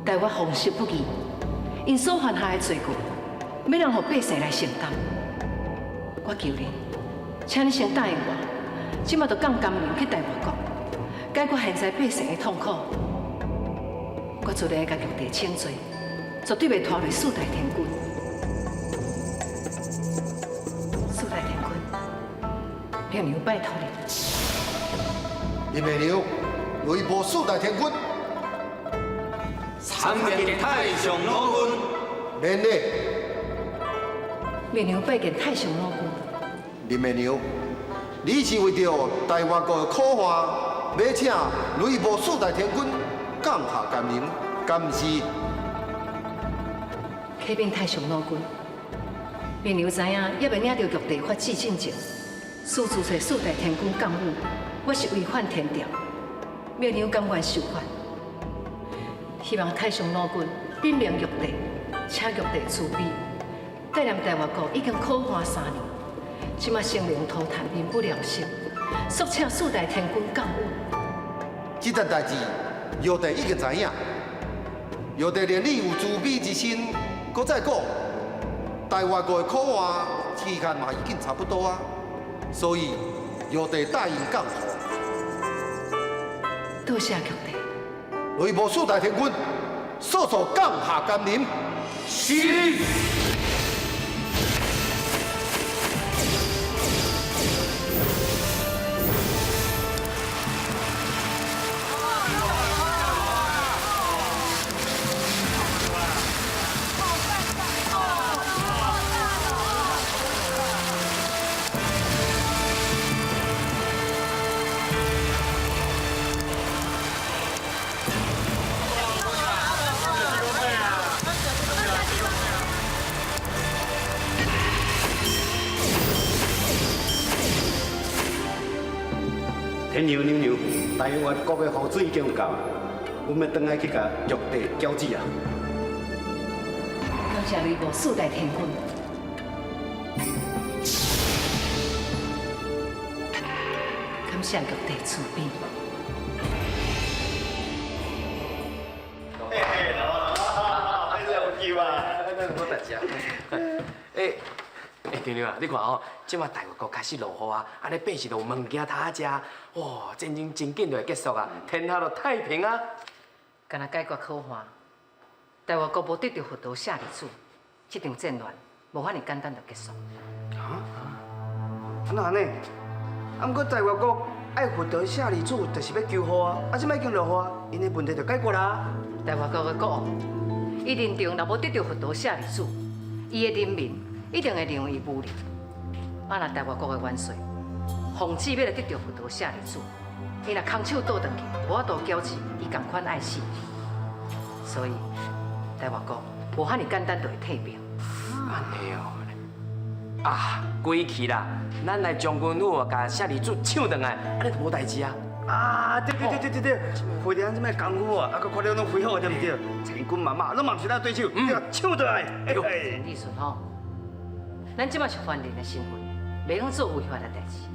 大越皇室不義，𪜶所犯下的罪過，欲人予百姓來承擔。我求恁，請你先答應我，這馬就降甘霖去大越國，解決現在百姓的痛苦，我自然會共玉帝請罪，絕對袂拖累四大天君。四大天君，媚娘拜託你。林媚娘，雷暴四大天君，參見太上老君。免禮。媚娘拜見太上老君。林媚娘，你是為著大越國的苦患，欲請雷暴四大天君降下甘霖，敢毋是？啟稟太上老君，媚娘知影猶未領著玉帝法旨進前，私自揣四大天君降雨，我是違反天條，媚娘甘願受罰。希望太上老君稟明玉帝，請玉帝慈悲，帶領大越國已經苦旱3年，這馬生靈塗炭，民不聊生，速請四大天君降雨。這件代誌，玉帝已經知影。玉帝連你有慈悲之心，閣再講，大越國的苦旱期限嘛已經差不多啊，所以玉帝答應降雨。多謝玉帝。雷暴四大天君，速速降下甘霖。是。天娘娘娘，大越國的雨水已經有夠，阮欲轉來去共玉帝繳旨啊！感謝雷暴四大天君，感謝玉帝慈悲。欸，娘娘啊，你看吼，這馬大越國開始落雨啊，按呢百姓就有物件通食，哇，戰爭真緊就會結束啊，天下就太平啊。干焦解決苦旱，大越國無得著佛陀舍利子，這場戰亂無遐爾簡單就結束。啊？啊哪按呢？啊，毋過大越國愛佛陀舍利子，就是欲求雨啊，啊，這擺已經落雨啊，𪜶的問題就解決啦。大越國的國王，伊認定若無得著佛陀舍利子，伊的人民一定會認為伊無能。啊，若大越國的元帥奉旨欲來得著佛陀舍利子，伊若空手倒轉去，無法度繳旨，伊仝款愛死。所以大越國無遐爾簡單就會退兵。按呢哦，啊，歸去啦，咱來將軍府啊，共舍利子搶轉來，按呢就無代誌啊。啊，對對對對對對，飛碟這擺功夫啊，啊，閣看了攏揮好對毋對？千軍萬馬攏嘛毋是咱對手，對，搶轉來。李順吼，咱這擺是凡人的身份，袂用做違法的代誌。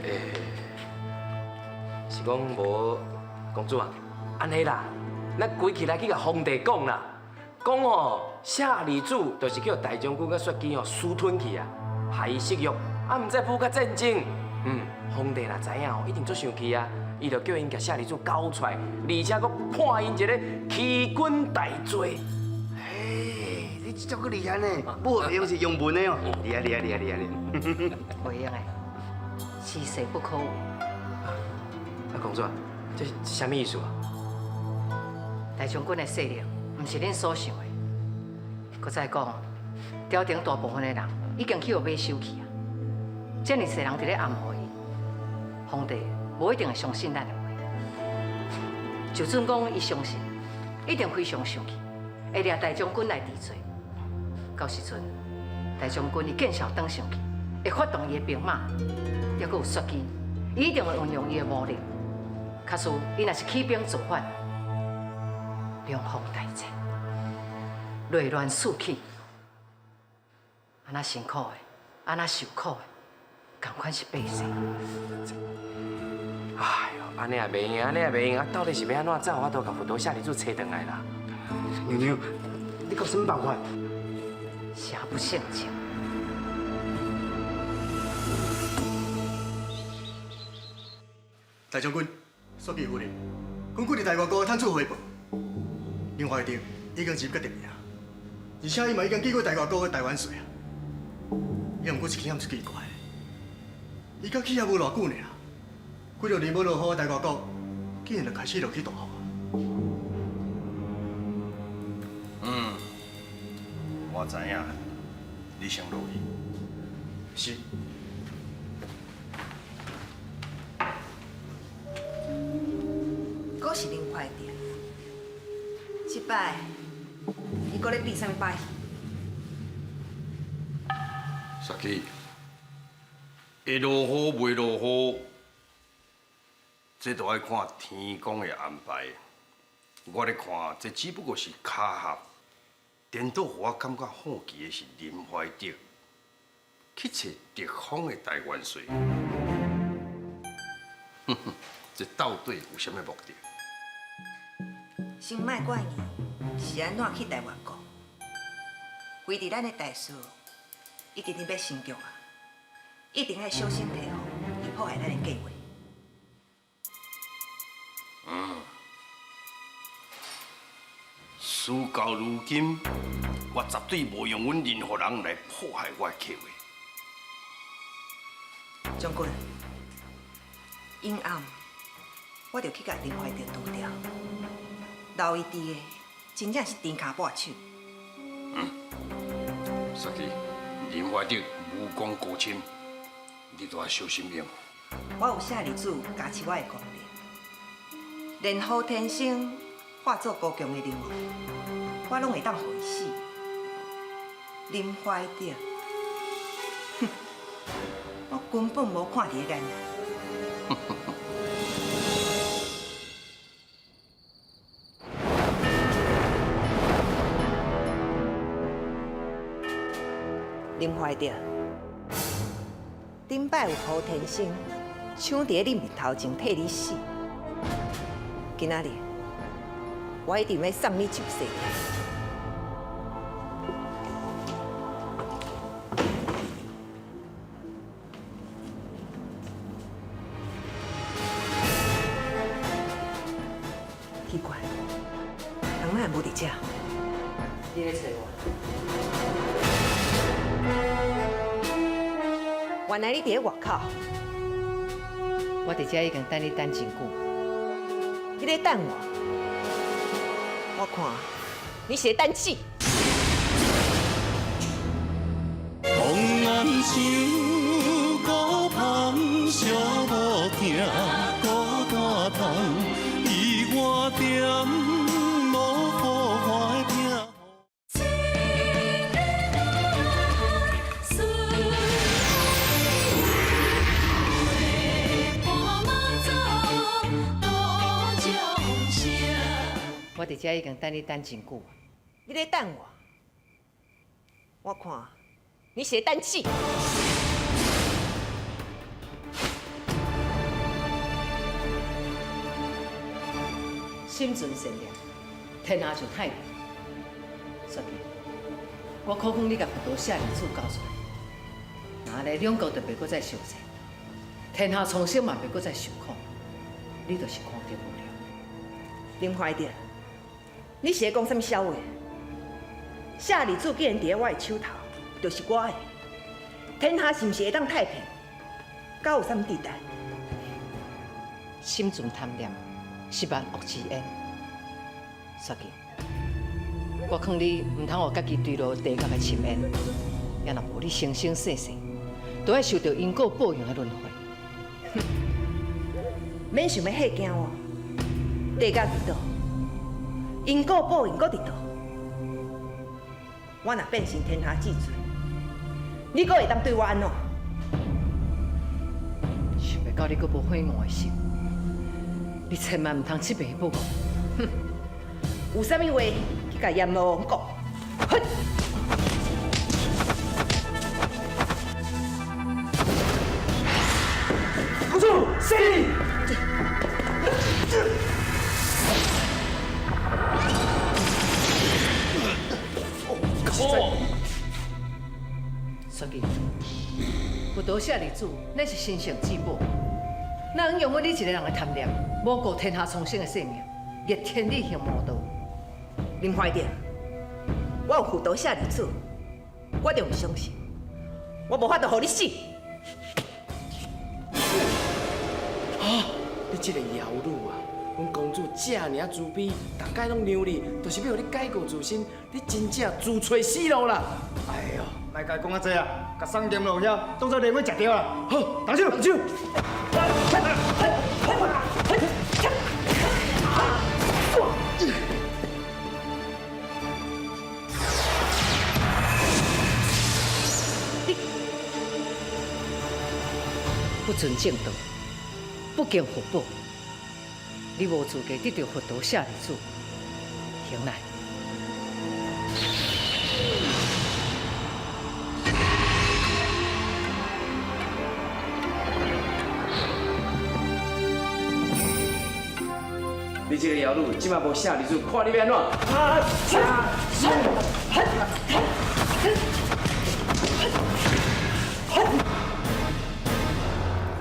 欸，是講無公主啊，按呢啦，咱規氣來去共皇帝講啦，講哦，舍利子就是叫大將軍佮雪姬哦私吞去啊，害伊失約，啊，毋知浮甲戰爭。嗯，皇帝若知影哦，一定足生氣啊，伊就叫𪜶共舍利子交出來，而且閣判𪜶一個欺君大罪。嘿，你這招閣厲害呢，武學用是用文的哦，厲害厲害厲害厲害。袂用的，此事不可有。啊，公主，這是啥物意思啊？大將軍的勢力，毋是恁所想的。閣再講，朝廷大部分的人已經去予買收去啊，遮爾濟人佇咧暗予伊，皇帝無一定會相信咱的話。就算講伊相信，一定非常生氣，會掠大將軍來治罪。到時陣，大將軍伊見笑轉上去，會發動伊的兵馬，猶閣有雪姬，伊一定會運用伊的魔力。假使伊若是起兵造反，兩方大戰，內亂四起，按怎辛苦的，按怎受苦的，仝款是百姓。哎呦，按呢也袂用，按呢也袂用，啊，到底是欲按怎才有法度共佛陀舍利子揣转來啦？娘娘，你閣有啥物辦法？邪不勝正。大将军，索基夫人，根据伫大外国的探子回报，林怀德已经入决定啊，而且伊嘛已经见过大外国的大元帅啊。也毋过一点是奇怪，伊才去遐无偌久尔，几落年无落雨的大外国，竟然就开始落起大雨。嗯，我知影，你先落去。是。阁是林怀德，这摆伊阁咧变啥物把戏？雪姬，会落雨袂落雨，这都爱看天公的安排。我咧看，这只不过是巧合。颠倒予我感觉好奇的是林怀德去揣敌方的大元帅，哼哼，这到底有啥物目的？先莫管伊是按怎去台湾国，非伫咱的大事，已经伫欲成局啊，一定爱小心提防，伊破坏咱的计划。嗯，事到如今，我绝对无用阮任何人来破坏我的计划。将军，阴暗，我就去共林怀德除掉，留伊伫的，真正是猪跤跛手。嗯，雪姬，林怀德武功高深，你都要小心应付。我有舍利子加持我的功力，连胡天星化作高强的灵王，我拢会当予伊死。林怀德，哼，我根本无看伫眼内。林怀德，顶摆有胡天星抢伫你面头前替你死，今仔日我一定欲送你上西天。奇怪，人哪会无伫遮？你咧揣我？原来你伫咧外口。我伫遮已经等你等真久。你咧等我？我看你是咧等死。红红想孤芳，寂无疼，孤单痛，伊我点无好看的拼。我伫遮已经等你等真久。你咧等我？我看你是咧等死。心存善念，天下就太平。雪姬，我苦劝你共佛陀舍利子交出来，若按呢两国就袂阁再相战，天下苍生嘛袂阁再受苦，你就是功德无量。林怀德，你是咧讲啥物痟话？舍利子既然伫咧我的手头，就是我的。天下是毋是会当太平？敢有啥物地带？心存贪念，是万恶之源。雪姬，我劝你毋通予家己坠落地狱的深渊，也若无你生生世世都爱受著因果报应的轮回。哼，免想欲吓惊我，地狱伫佗，因果报应阁伫佗。我若变成天下至尊，你阁会当对我按怎？想袂到你阁无悔悟的心，你千万毋通这边报我。哼，有啥物话去共阎罗王讲？哼！公主，死！雪姬，佛陀舍利子，乃是神圣至宝，哪能用阮你一个人的贪念，无顾天下苍生的性命，逆天理行魔道？林怀德，我有佛陀舍利子，我就毋相信，我无法度予你死。啊！你这个妖女啊！阮公主这尔啊慈悲，逐摆拢让你，就是欲予你改过自新。你真正自揣死路啦！哎哟，莫共伊讲较济啊，共送剑落遐，当作连阮食著啦。好，动手，动手。不尊正道，不敬佛宝，你无资格得到佛陀舍利子。行来，你这个妖女，这摆无舍利子，看你欲按怎？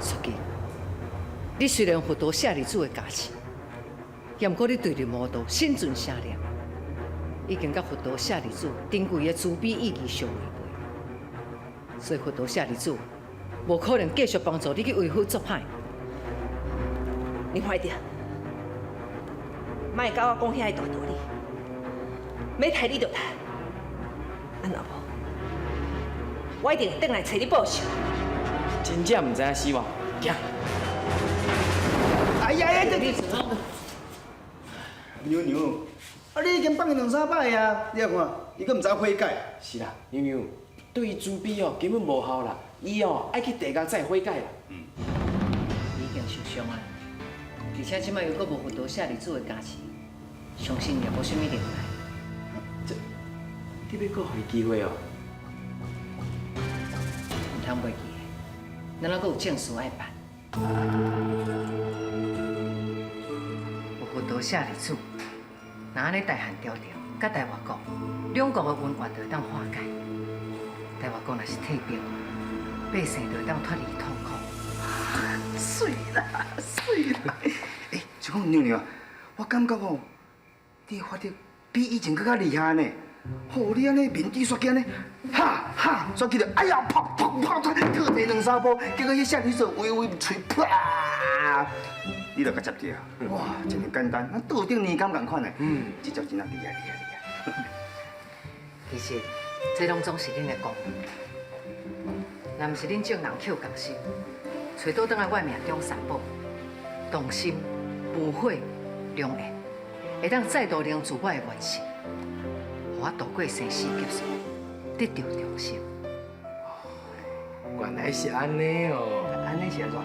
淑姬，你虽然佛陀舍利子的加持，也毋过你对入魔道，心存邪念，已经佮佛陀舍利子珍贵的慈悲意义相违背，所以佛陀舍利子无可能继续帮助你去为非作歹。林怀德，莫共我讲遐个大道理，欲刣你就刣，啊若无，我一定会转来揣你报仇。真正毋知影死活，行。哎呀呀！这娘娘，啊你已经放伊两三摆啊，你来看，伊阁毋知悔改。是啦，娘娘，对伊慈悲哦，根本无效啦。伊哦爱去地狱再悔改啦。伊已经受伤啊，而且这摆又阁无佛陀舍利子的加持，相信也无啥物能耐。这，你欲阁予伊机会哦？毋通袂记的，咱犹阁有正事爱办。有佛陀舍利子，若按呢大汉朝廷佮大越国两国的恩怨就会当化解。大越国若是退兵，百姓就会当脱离痛苦。媠啦，媠啦！欸，就讲娘娘啊，我感觉哦，你的法力比以前阁较厉害呢。吼，你按呢面猪煞起按呢，哈哈，煞起来，哎呀，砰砰砰，跳地两三步，结果彼舍利子微微喙啪，你就共接著啊！哇，真简单，咱桌顶年金仝款的，嗯，这招真正厉害厉害厉害。其实这拢总是恁的功劳，若毋是恁众人扣共心，揣倒转来我的命中三宝，动心、无悔、良缘，会当再度凝聚我的愿心，予我渡过生死劫数，得到重生。原来是按呢哦，按呢是按怎？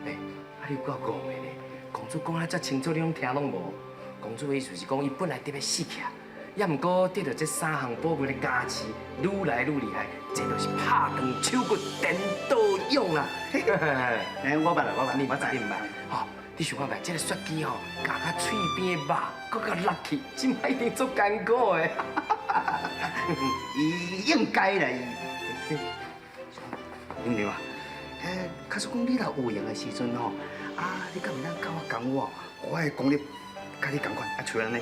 欸，啊你有够戆的呢！公主讲得遮清楚，你拢听拢无？公主的意思是讲，伊本来得欲死去啊，也毋过得到这三项宝物的加持，愈来愈厉害，这就是拍断手骨颠倒勇啦！欸，我捌啦，我捌，你捌，你毋捌？吼，你想看觅，这个雪姬吼，咬甲喙边的肉，阁共落去，这摆一定足艰苦的。伊应该啦，伊。娘娘啊，欸，假使讲你若有闲的时阵吼，啊，你敢毋当教我功夫？我的功力佮你仝款，啊，像按呢，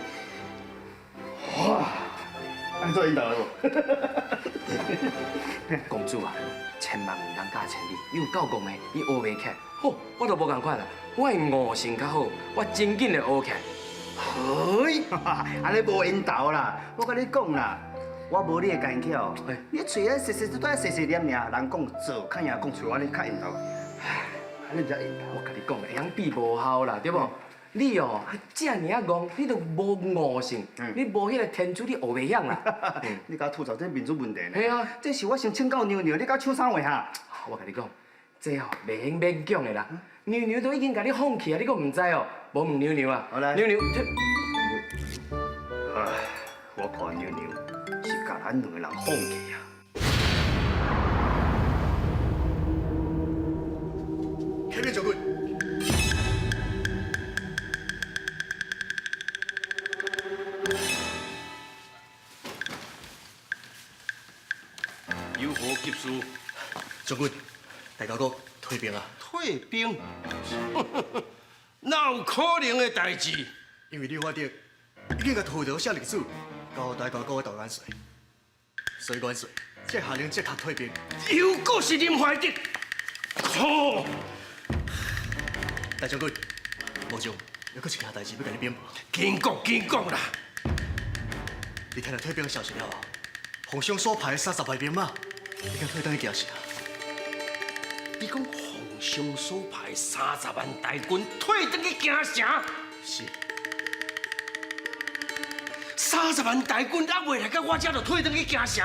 哇，按呢做引导了无？公主啊，千万毋通教千里，伊有够戆的，伊学袂起来。好，我就无仝款啦，我的悟性较好，我真紧会学起来。嘿，按呢无缘投啦，我共你讲啦，我无你的工巧，你喙咧细细拄仔细细念尔，人讲做，较赢讲像按呢较缘投。按呢才缘投。我共你讲，会晓比无效啦，对无？你哦，啊遮尔啊戆，你都无悟性，你无彼个天资，你学袂晓啦。你共我吐槽这民主问题呢？嘿啊，这是我先请教娘娘，你共我抢啥话哈？我共你讲，这哦袂用勉强的啦。娘娘都已经共你放弃啊，你阁毋知哦？无问娘娘啊？娘娘，这，唉，我看娘娘是共咱两个人放弃啊。启禀将军。有何急事？将军，大家国退兵啊！退兵？哪有可能的代志？因为李怀德已经共吐著舍利子交予大外国的大元帅，所以元帅才下令即刻退兵。又阁是林怀德，可！大将军，无将，犹阁一件代志欲共你禀报。紧讲，紧讲啦！你听到退兵的消息了后，皇上所派的30万兵马已经退转去京城。你讲皇上所派30万大军退转去京城？是。30万大军还未来到我遮就退转去京城？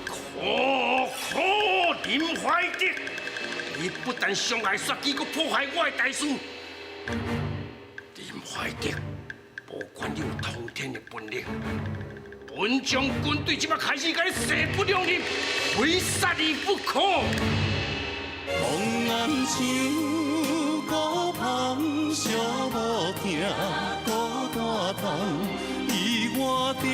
可可林怀德，你不但伤害雪姬，阁破坏我的大事。林怀德，不管你有通天的本领，本将军对这摆开始共你势不两立，非杀你不可。风暗像孤芳，寂无疼，孤单痛，伊我点。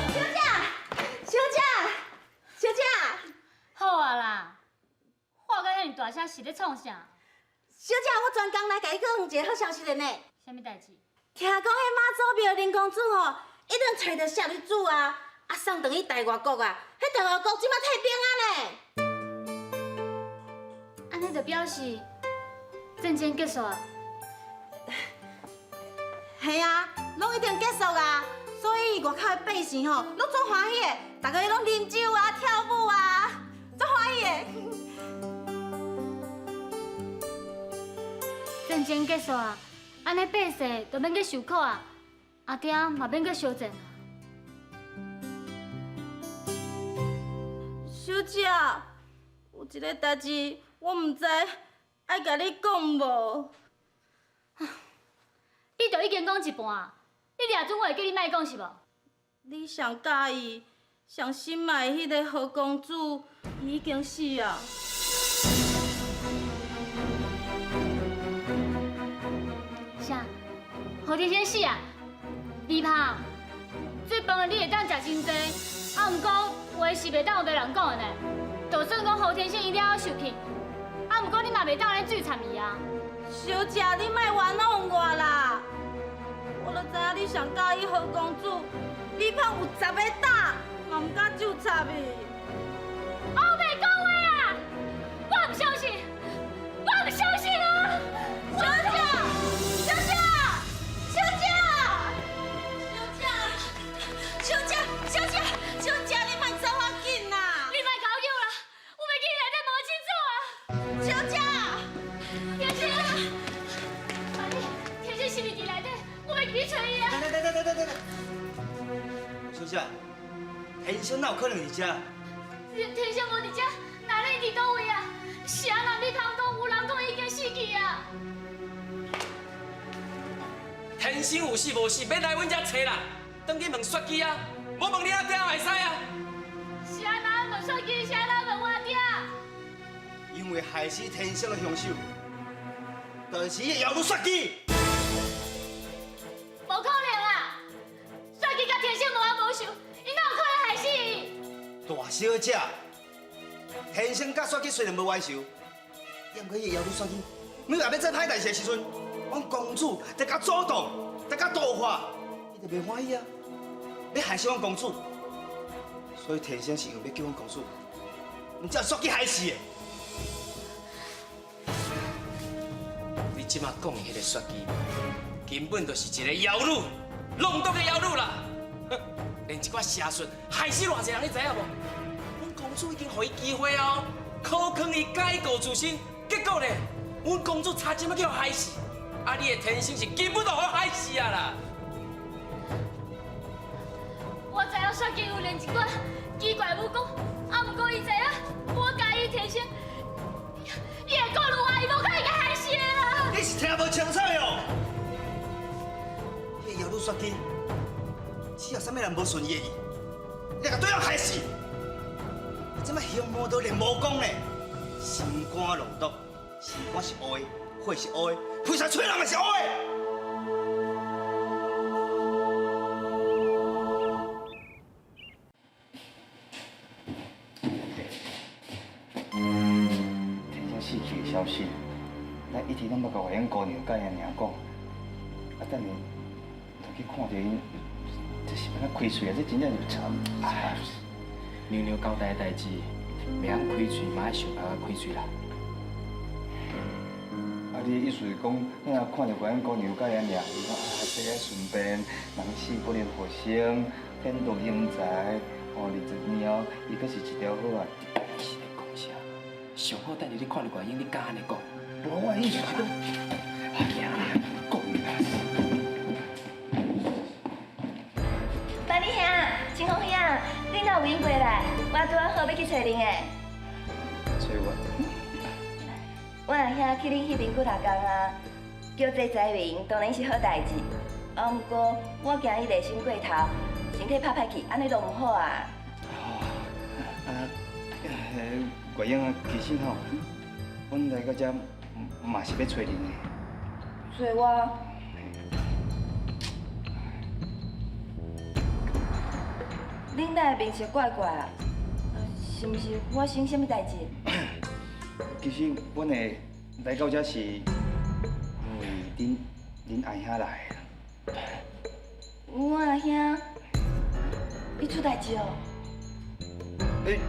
小姐，小姐，小姐，好啊啦，喊甲遐尔大声是咧创啥？小姐，我专工来共你讲一个好消息的呢。啥物代志？听讲彼妈祖庙林公子吼，已经揣著舍利子啊，啊送转去大外国啊。彼大外国这马退兵啊呢。按呢就表示战争结束啊？系啊，拢已经结束啊。所以外口的百姓吼，拢足欢喜的，逐家拢啉酒啊、跳舞啊，足欢喜的。战争结束啊，按呢百姓就免去受苦啊，阿爹嘛免去相战啊。小姐，有一个代志，我毋知爱共你讲无。你就已经讲一半啊，你掠准我会叫你莫讲是无？你上喜欢、上心爱的彼个何公子，伊已经死啊！啥？何天先死啊？李胖，这饭你会当食真济，啊，毋过话是袂当有别人讲的呢。就算讲何天生伊了后受气，啊，毋过你嘛袂当按呢纠缠伊啊。小姐，你莫冤枉我啦！我就知影你上喜欢何公子，李胖有10个胆，嘛毋敢纠缠伊。乌白讲话啊！我毋相信，我毋相信啊！小姐，小姐，小姐，小姐，小姐，小姐，小姐，你莫走啊紧啦！你莫共我叫啦，我欲去内底问清楚啊！小姐，天生，阿你，天生是毋是伫内底？我欲去揣伊啊！等等等等等等等，小姐，天生哪有可能伫遮？天生无伫遮，那你伫佗位啊？是按怎你通讲有人讲伊已经死去啊？天生有死无死，欲来阮遮揣啦，转去问雪姬啊，无问你阿爹也会使啊。是按怎问雪姬？是按怎问我爹？因为害死天生的凶手，就是彼个妖女雪姬。无可能啦！雪姬佮天生无冤无仇，伊哪有可能害死伊？大小姐，天生佮雪姬虽然无冤仇，也毋过彼个妖女雪姬，每若欲做歹代志的时阵，阮公主在佮阻挡，在佮度化，伊就袂欢喜啊！欲害死阮公主，所以天生是因为欲救阮公主，毋才雪姬害死的。你这马讲的彼个雪姬，根本就是一个妖女，浪毒的妖女啦！哼，连一寡邪术害死偌济人，你知影无？阮公主已经予伊机会哦，苦劝伊改过自新，结果呢，阮公主差点仔去予害死。啊，你的天生是根本就予害死啊啦！我知影雪姬有练一寡奇怪武功，啊，毋过伊知影我佮意天生，伊会顾虑我，伊无可能共害死的啦！你是听无清楚哟？彼个妖女雪姬，只要啥物人无顺伊的意，伊就共对人害死。伊这马降魔刀练武功呢，心肝浪毒，心肝是乌的，火是乌的，菩萨吹人嘛是乌的。天生死去的消息，咱一直拢无共月英姑娘佮伊娘讲，啊，等下就去看著𪜶，这是欲按怎开喙啊？这真正是惨。哎，娘娘交代的代志，袂晓开喙嘛爱想办法开喙啦。啊，你的意思是讲，咱若看著月英姑娘佮伊娘，伊讲啊，这个顺便，人死不能复生，天妒英才，哦，20年后，伊阁是一条好汉。你是咧讲啥？上好等下你看著月英，你敢按呢讲？无，我的意思是讲，行啦，讲啦。万里兄，清风兄，你哪有闲过来？我拄仔好欲去揣恁的。揣我？阮阿兄去恁彼边几头工啊，叫这灾民当然是好代志。啊，毋过我惊伊内心过头，身体拍歹去，按呢都毋好啊。啊，月英啊，其实吼，阮来到遮嘛是欲揣恁的。揣我？恁哪会面色怪怪啊？是毋是发生啥物代志？其实阮会来到遮是因为恁阿兄来的。阮阿兄，伊出代志哦？欸，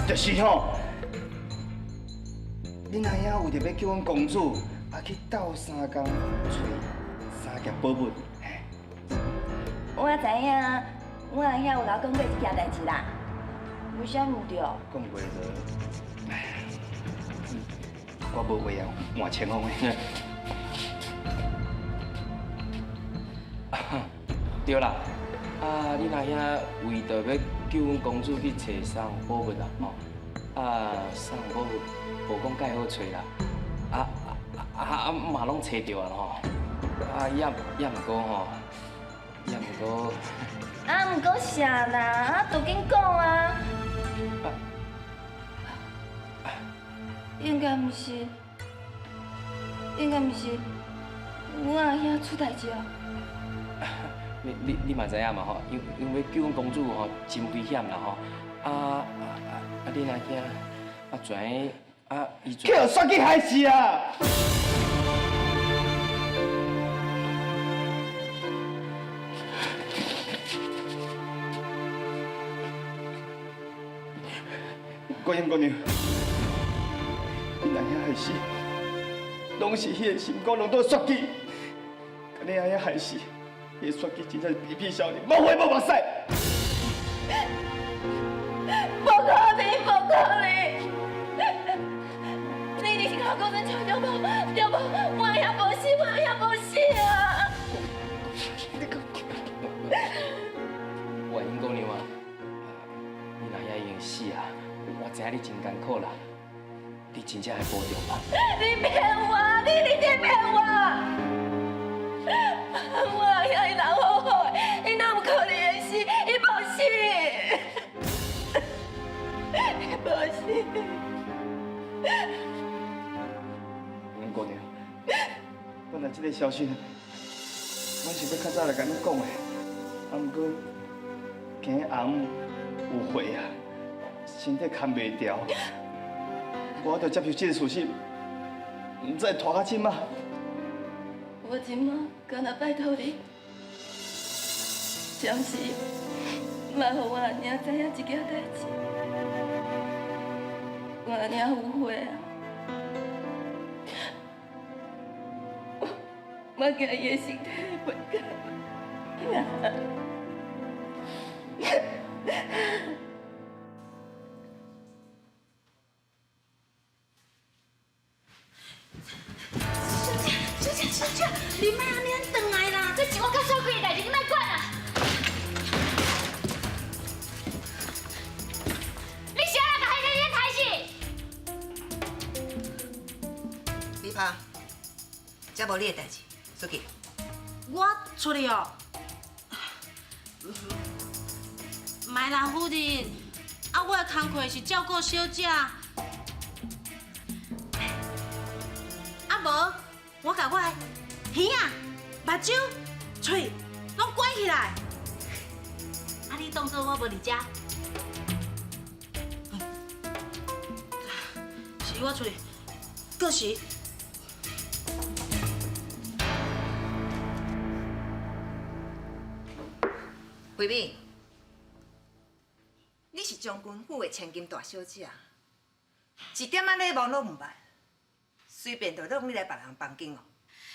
就是吼，恁阿兄为著欲救阮公主，啊去斗相共揣三件宝物。我知影，阮阿兄有共我讲过这件代志啦，有啥毋对？讲袂就，我无话啊，换清风的。对啦，啊，恁阿兄为著欲救阮公主去揣三样宝物啦，吼，啊，三样宝物无讲介好揣啦，啊啊啊嘛拢揣著啊吼，啊也毋过吼，也毋过，啊毋过啥啦？啊，就紧讲啊！应该毋是，应该毋是，阮阿兄出代志哦。你嘛知影嘛吼，因为救阮公主吼真危险啦吼，啊啊啊！恁阿兄啊，全啊伊去予煞去害死啊！国英姑娘，恁阿兄害死，拢是彼个心肝拢都煞去，共恁阿兄害死。彼个煞去真正是皮皮少年，无血无目屎。无可能，无可能！你一定是共我讲真笑对无？对无？我阿兄无死，我阿兄无死啊！月英姑娘啊，恁阿兄已经死啊，我知影你真艰苦啦，你真正爱保重啦。你骗我！你一定骗我！我阿兄伊人好好的，伊哪有可能会死？伊无死，伊无死。阮姑娘，本来这个消息，阮是欲较早来共恁讲的，啊，毋过惊阿姆有血啊，身体扛袂牢，无法度接受这个事实，毋知会拖到这马。我这马敢若拜托你，暂时莫予我阿娘知影这件代志。我阿娘有悔啊，我惊伊的身体会袂甘。小姐，小姐，你莫按呢转来啦！这是我较小气的代志，你莫管啊！你啥人共彼个人杀死？美芳，这无你的代志，出去。我出去哦。莫啦，夫人，啊，我的工课是照顾小姐。我共我的耳仔、目睭、喙攏關起來。啊，你當做我無佇遮。是我出去，過時。慧敏，你是將軍府的千金大小姐，一點仔禮貌攏毋捌，隨便就弄你來別人房間哦。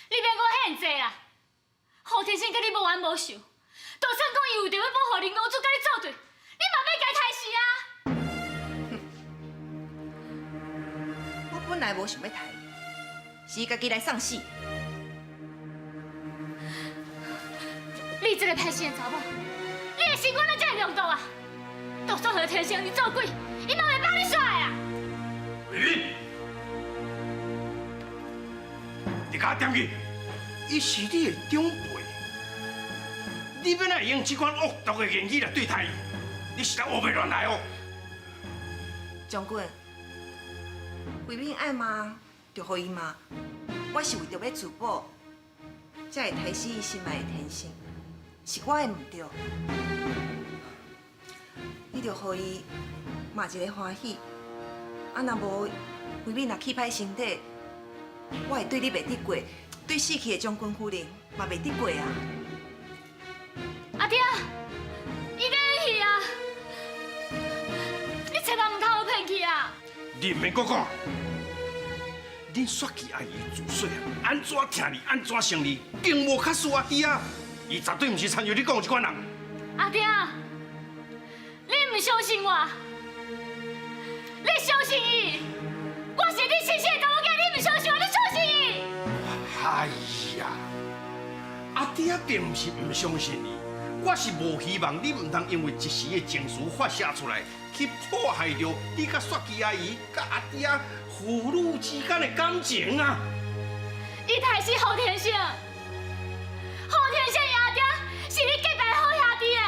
你免閣獻祭啦！胡天生佮你無冤無仇，就算講伊為著欲保護林公子佮你作對，你嘛欲共伊刣死啊！我本來無想欲刣伊，是伊家己來送死。你這个歹心的查某，你的心肝哪遮爾凉毒啊？就算何天生伊做鬼，伊嘛袂放你煞的啊！慧敏，你共我踮去！伊是你的長輩，你欲哪會用這款惡毒的言語來對待伊？你實在烏白亂來哦！將軍，慧敏愛罵就予伊罵，我是為著欲自保，才會刣死伊心愛的天生，是我的毋對。你著予伊罵一个歡喜，啊若無慧敏若氣歹身體，我會對你袂得過，對死去的將軍夫人嘛袂得過啊！阿爹，伊咧去啊！你千萬毋通予騙去啊！你毋免閣講，恁雪姬阿姨自細漢按怎疼你，按怎疼你，并無較輸阿弟啊！伊絕對毋是親像你講的這款人。阿爹，你毋相信我，你相信伊？我是你親生的查某囝，你毋相信我，你相信伊？哎呀，阿弟啊，並毋是毋相信你，我是無希望你毋通因為一時的情緒發洩出來，去破壞著你佮雪姬阿姨、佮阿弟啊父女之間的感情啊！伊刣死胡天生，胡天生伊阿爹是你結拜好兄弟的，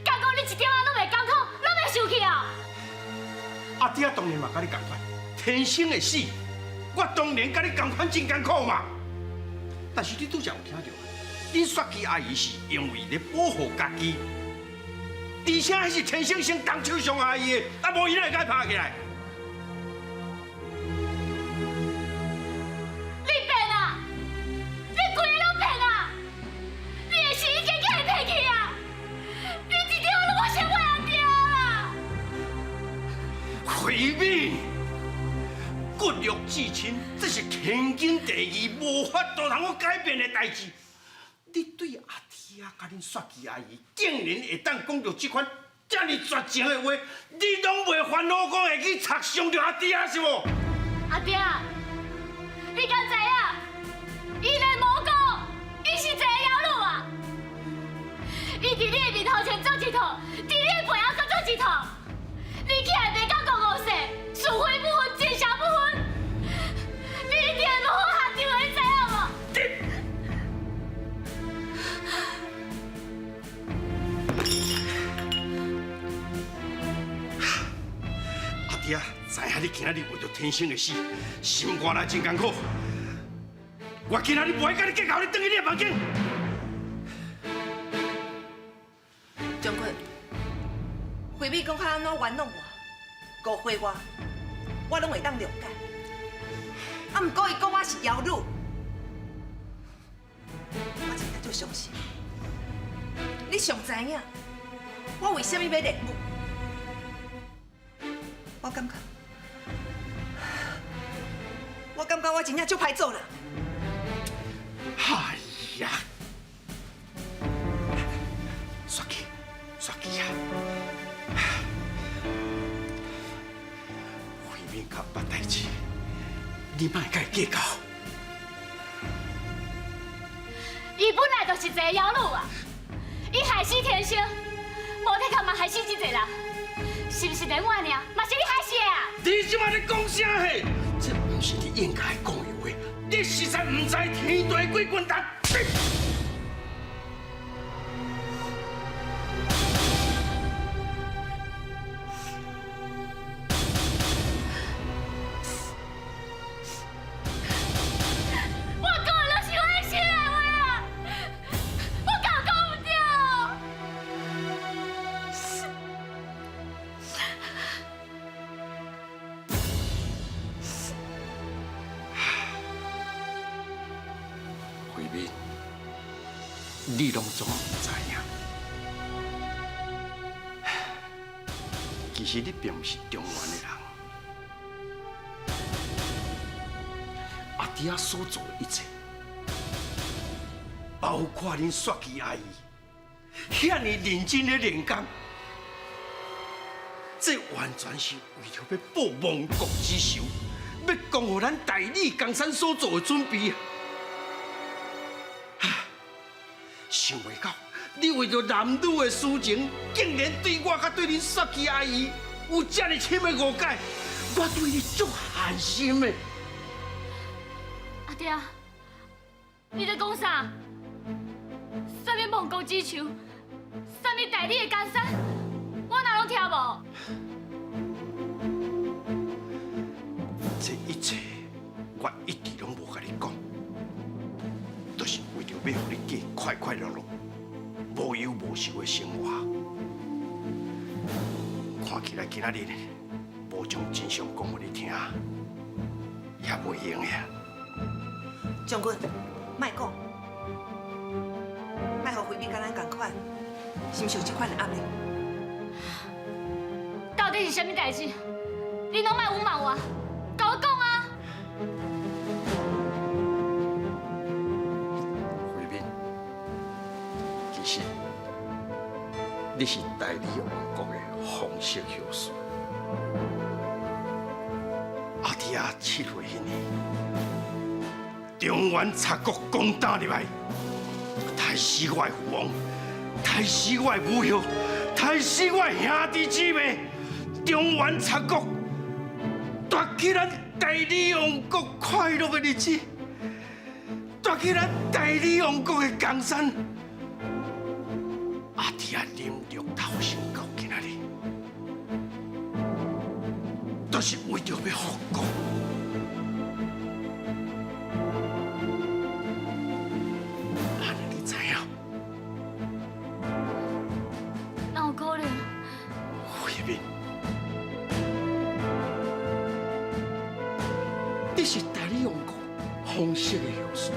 敢講你一點仔攏袂艱苦，攏袂生氣哦？阿弟啊，當然嘛佮你仝款，天生的死，我當然佮你仝款真艱苦嘛。但是你拄才有聽著，恁雪姬阿姨是因為咧保護家己，而且彼是天生先動手傷害伊的，啊無伊哪會共伊拍起來？你變啊！你規個攏變啊！你的心已經叫伊騙去啊！你一點攏無像我阿爹啦！慧敏，骨肉至親，這是天經地義，無法度通閣改變的代誌。你對阿弟仔佮恁雪姬阿姨，竟然會當講著這款遮爾絕情的話，你攏袂煩惱講會去插傷著阿弟仔是無？阿爹，你敢知影？伊的魔公，伊是一個妖女啊！伊佇你的面頭前做一套，佇你的背後閣做一套。你起來袂當講五世，是非不分，真邪不分。你一定會無好下場的，你知影無？阿弟仔，知影你今仔日為著天生的死，心肝內真艱苦。我今仔日無愛佮你計較，你轉去你的房間。將軍，慧敏講較按怎冤枉我、誤會我，我攏會當諒解。啊，毋過伊講我是妖女，我真正足傷心。你上知影，我為啥物欲練武？我感覺，我真正足歹做人。哎呀，雪姬，雪姬啊，慧敏較捌代誌，你莫共伊計較。伊本來就是一个妖女啊！伊害死天生，無體殼嘛害死這濟人，是毋是連我爾嘛是你害死的啊？你這擺咧講啥嘿？這毋是你應該講的話，你實在毋知天地幾斤重。我你拢总毋知影。其实你并毋是中原的人，阿弟仔所做的一切，包括恁雪姬阿姨遐尔认真咧练功，这完全是为著欲报亡国之仇，欲光复咱大理江山所做的准备啊！想袂到，你为著男女的私情，竟然对我佮对恁雪姬阿姨有遮尔深的误解，我对你足寒心的。阿爹，你咧讲啥？啥物亡国之仇？啥物大理的江山？我哪拢听无？这一切我一直拢无共你讲，就是为著欲予你过快快乐乐、无忧无愁的生活。看起来今仔日无将真相讲予你听，也袂用的。将军，莫讲，莫予惠美佮咱仝款，承受这款的压力。到底是啥物代志？你拢莫隐瞒我，共我讲啊！惠敏，其实你是大理王国的皇室后嗣。阿弟仔7岁彼年，中原贼国攻打入来，杀死我的父王，杀死我的母后，杀死我的兄弟姊妹。中原贼国夺去咱大理王国快乐的日子，夺去咱大理王国的江山。阿弟仔忍辱偷生到今仔日，都是为著欲复国。按呢你知影？哪有可能？惠敏，你是大理王国皇室的后嗣，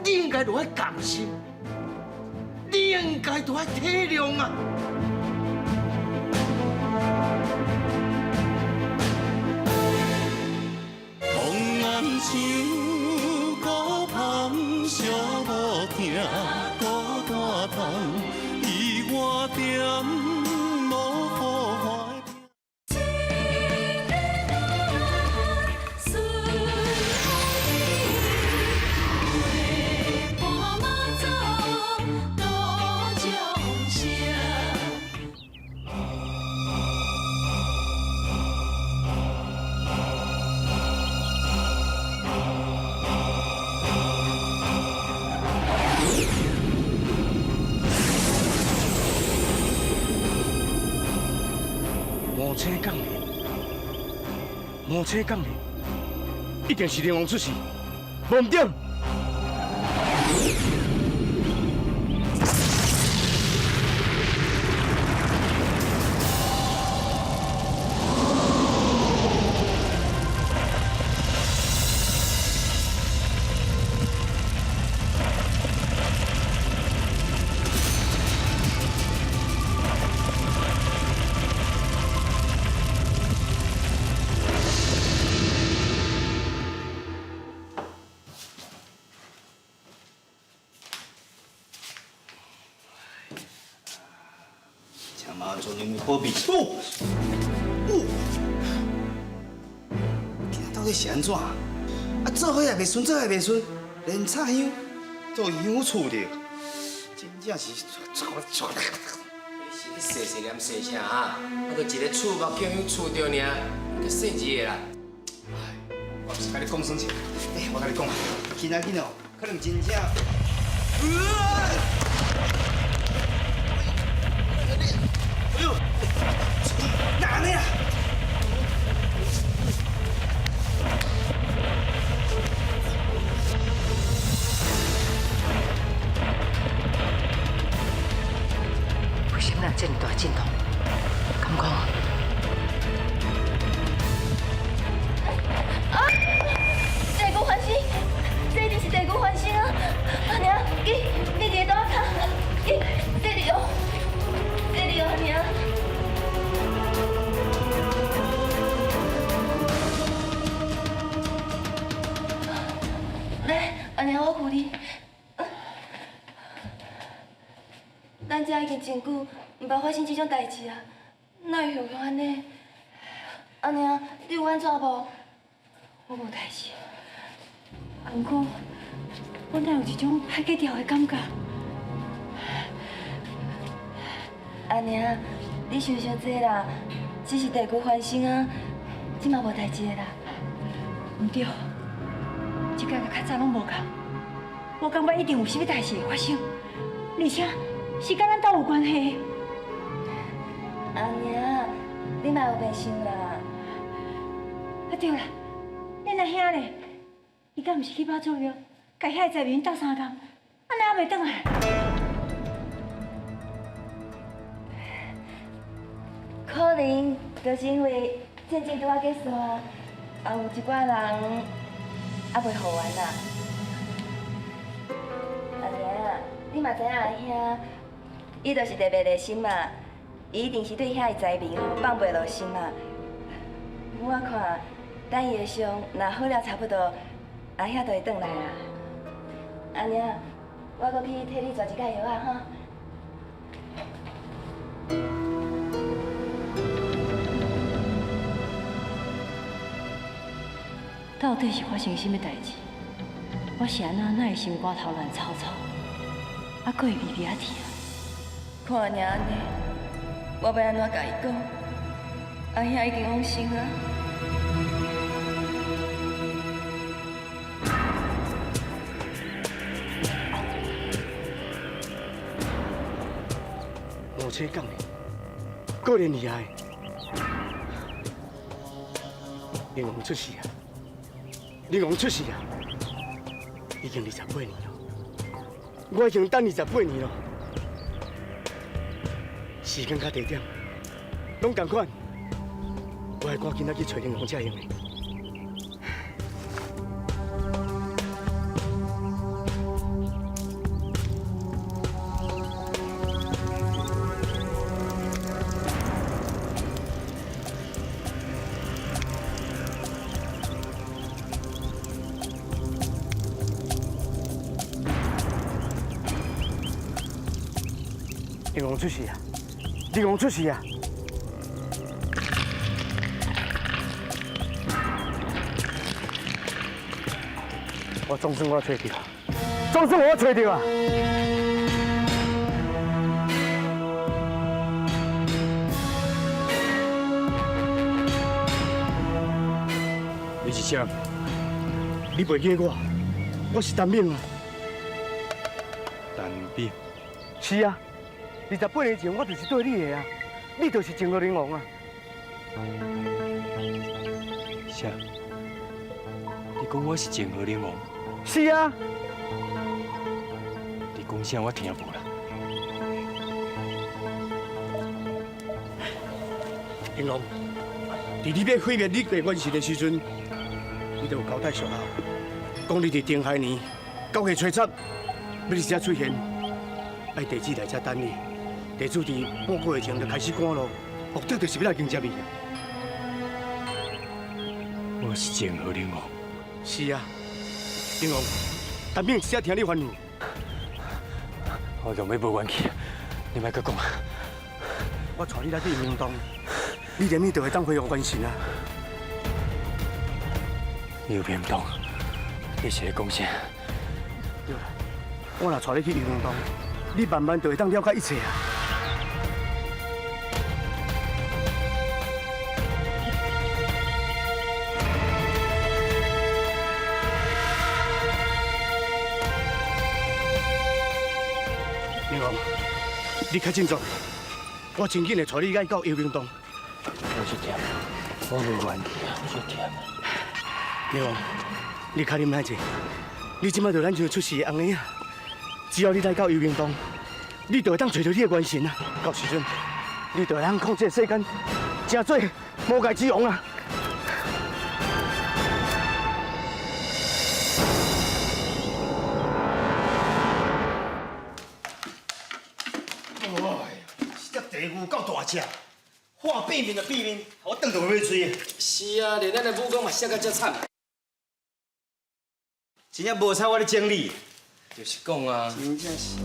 你应该著爱甘心，你应该著爱体谅啊！红红像孤芳，寂无疼，孤单痛，伊我点无好看。魔车降临，魔车降临，一定是灵王出世，无毋对。请妈祖娘保庇。哦，哦，今仔到底是按怎？啊，做伙也袂顺，做伙也袂顺，连插香都香厝着，真正是。是你细细念细啥啊？啊，就一个厝目叫香厝著尔，阁细字的啦。我毋是共你讲耍者，欸，我共你讲啊，今仔日哦，可能真正。哎呦，哪按呢啦？为什么这么大阵痛？敢讲？啊！地公法师，这一定是地公久翻身啊！阿娘，紧，你伫个桌仔跤，紧，这里哦，这里哦，阿娘。来，阿娘，我扶你。咱遮已经真久毋捌发生这种代志啊，哪会雄雄按呢？阿娘，你有按怎无？我无代志，啊，毋过我哪有一种歹过掉的感觉？阿娘，你想伤济啦，只是地久翻身啊，这嘛无代志的啦。毋对，这个佮较早拢无仝，我感觉一定有啥物代志会发生，而且是佮咱兜有关系。阿娘，你莫有白想啦。啊对啦，恁阿兄咧，伊敢毋是去妈祖庙，共遐个财民斗相共，按呢犹袂转来？可能就是因为战争拄仔结束啊，也有一寡人犹袂复原啦。阿娘，你嘛知影阿兄，伊就是特别热心嘛，伊一定是对遐个灾民吼放袂落心嘛。我看，等伊的伤若好了差不多，阿兄就会转来啊。阿娘，我阁去替你抓一盖药仔哈。到底是发生啥物代志？我是按怎哪会心肝头乱吵吵，啊，阁会微微仔疼？看阿娘按呢，我欲按怎共伊讲？阿兄已经往生啊。五车降临，果然厉害。灵王出世啊！灵王出世啊！已经28年了，我已经等28年了。时间佮地点拢仝款，我爱赶紧仔去揣灵王才用的。灵王出世啊！灵王出世啊！我总算我揣著，总算我揣著啊！你是啥？你袂记我？我是陈敏啊！陈敏？是啊。28年前，我就是对你的啊，你就是泾河灵王啊。啥？你讲我是泾河灵王？是啊。你讲啥我听无啦。灵王，伫你欲毁灭你的元神的时阵，你就有交代俗后，讲你伫丁亥年9月初七，欲伫遮出现，爱地主来遮等你。地主伫半个月前就开始赶路，目的就是欲来迎接你。我是泾河灵王。是啊，灵王，陈敏只听你吩咐。我强欲无元气，你莫阁讲啊！我带你来去幽冥洞，你连你就会当恢复元神啊！幽冥洞，你是咧讲啥？对啦，我若带你去幽冥洞，你慢慢就会当了解一切啊！你较振作，我真紧会带你来到幽冥洞。我出忝，我无元气啊，我出忝。灵王，你较忍耐者，你这摆就咱像出世的翁婴仔，只要你来到幽冥洞，你就会当揣著你的元神啊！到时阵，你就会当控制世间，成做魔界之王啊！地狱够大只，话变面就变面，我转到尾嘴。是啊，连咱的武功嘛摔甲遮惨。真正无彩我咧整理。就是讲啊。真正是。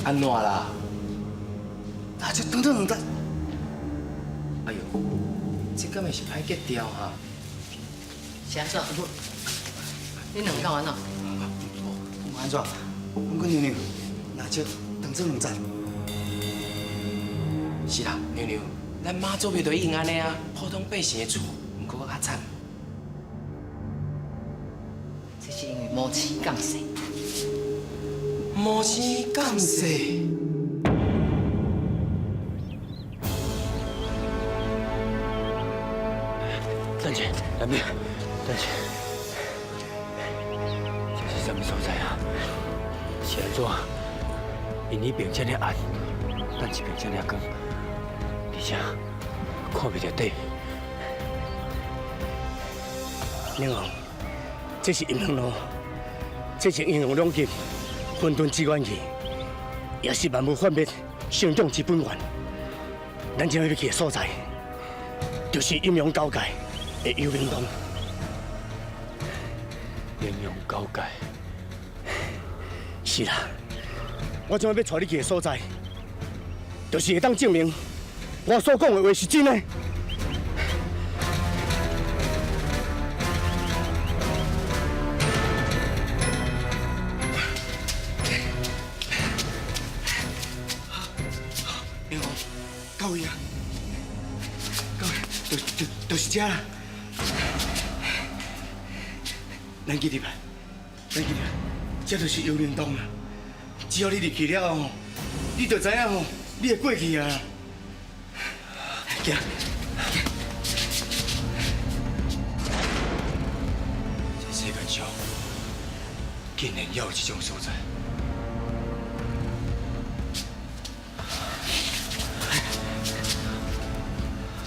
按怎啦？啊，这长长两节。哎呦，这敢会是歹结调哈？是按怎？你两个敢按怎？无按怎？毋过娘娘，若这当做两节。是啦，娘娘，咱妈祖庙就已经按呢啊，普通百姓的厝，毋过阁较惨。这是因为魔星降世。魔星降世。等下，兰妹，等下，这是啥物所在啊？是按怎？𪜶彼边遮尔暗，咱这边遮尔光，而且看袂著底。宁王，这是阴阳路，这是阴阳两极混沌之源去，也是万物幻灭成长之本源。咱这欲去的所在，就是阴阳交界的幽冥洞。阴阳交界，是啦，我这欲带你去的所在，就是会当证明我所讲的话是真的。宁王，到位啊！到位，就是这啦。咱去入来，咱去入来，这就是幽灵洞啦。只要你入去了后，你就知影吼，你会过去啊。行。这世间上竟然还有这种所在。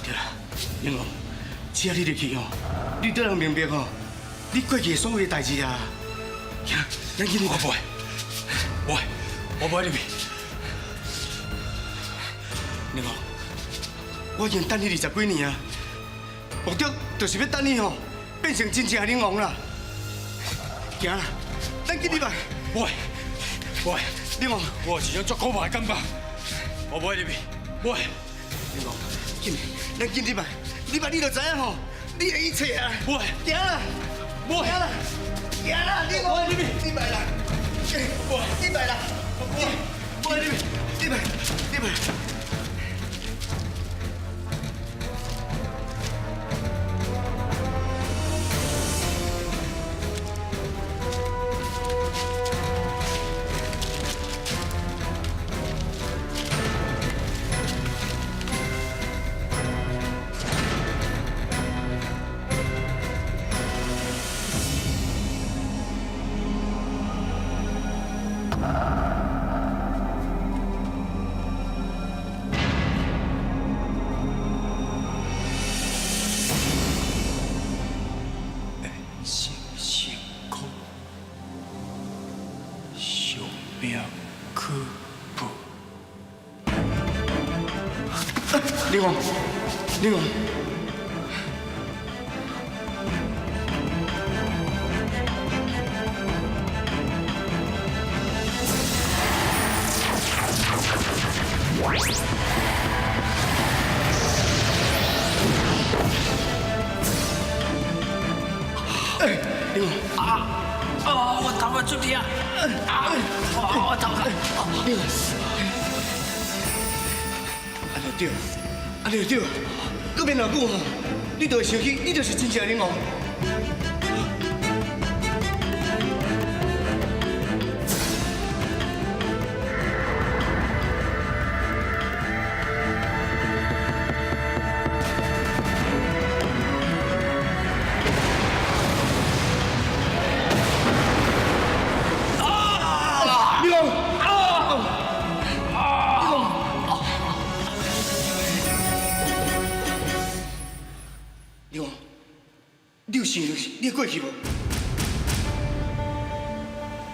对啦，宁王，只要你入去吼，你就能明白吼，你过去的所有的代志啊。行，咱去入。我袂，袂，我袂入去。宁王，我已经等你20几年啊，目的就是欲等你吼变成真正的灵王啦。行啦，咱紧入来。袂，袂，灵王，我有一种足可怕的感觉，我袂入去，袂。灵王，紧，咱紧入来，入来你就知影吼，你的一切啊。袂，行啦，袂，行啦，行啦，灵王，入来啦，入来啦，袂入去，入来，入来。灵王，灵王，哎，灵王啊啊！我头发出去啊！啊！我头壳！灵王，按呢对。按呢对，阁免偌久吼，你就会想起，你就是真正的灵王。啊！灵王！啊！啊！灵王，你有想著你的过去无？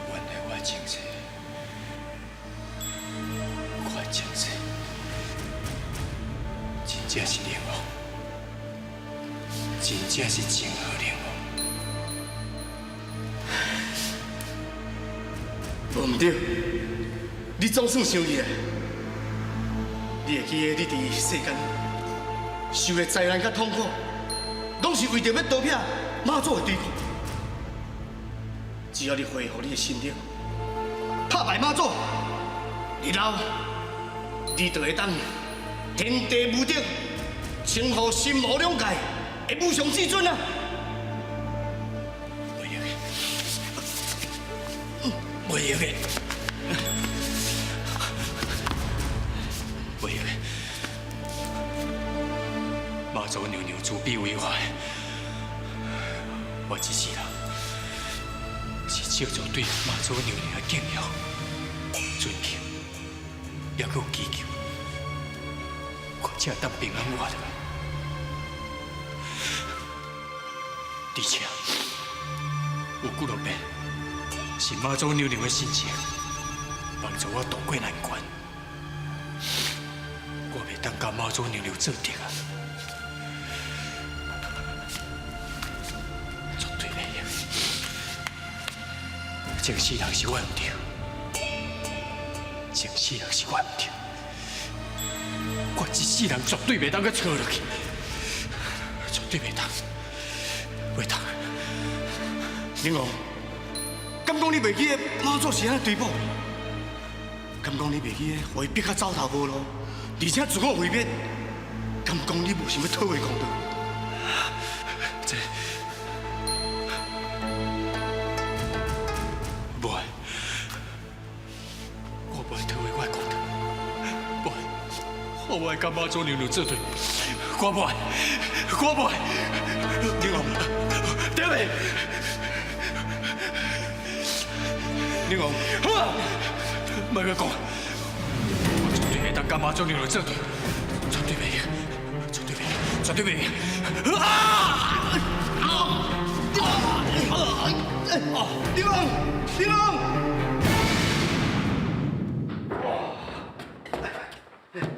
原来我前世前世真正是龙王，真正是泾河龙王。无毋对，你总算想起来，你会记得你伫世间受的灾难佮痛苦，拢是为著欲逃避妈祖的追捕。只要你恢复你的心力，拍败妈祖，日后你就会当天地无敌，征服神魔两界的无上至尊啊！袂用的，袂用的，妈祖娘娘慈悲为怀，我这世人是借助对妈祖娘娘的敬仰、尊敬，也阁有祈求，我才会当平安活落来。而且有几落遍。是妈祖娘娘的神迹，帮助我渡过难关。我袂当佮妈祖娘娘做敌啊，绝对袂用。前世人是我毋对，前世人是我毋对，我这世人绝对袂当阁错落去，绝对袂当，袂当。龙王。敢讲你袂记得妈祖是按怎追捕？敢讲你袂记得予伊逼甲走投无路，而且自我毁灭？敢讲你无想欲讨回公道？这无爱，我无爱讨回我的公道，无爱，我无爱佮妈祖娘娘做对，我无爱，我无爱，龙王，对袂？龙王，好啊，莫阁讲，我绝对袂当佮妈祖娘娘做对，绝对袂用，绝对袂用，绝对袂用！啊！啊！龙王，龙王！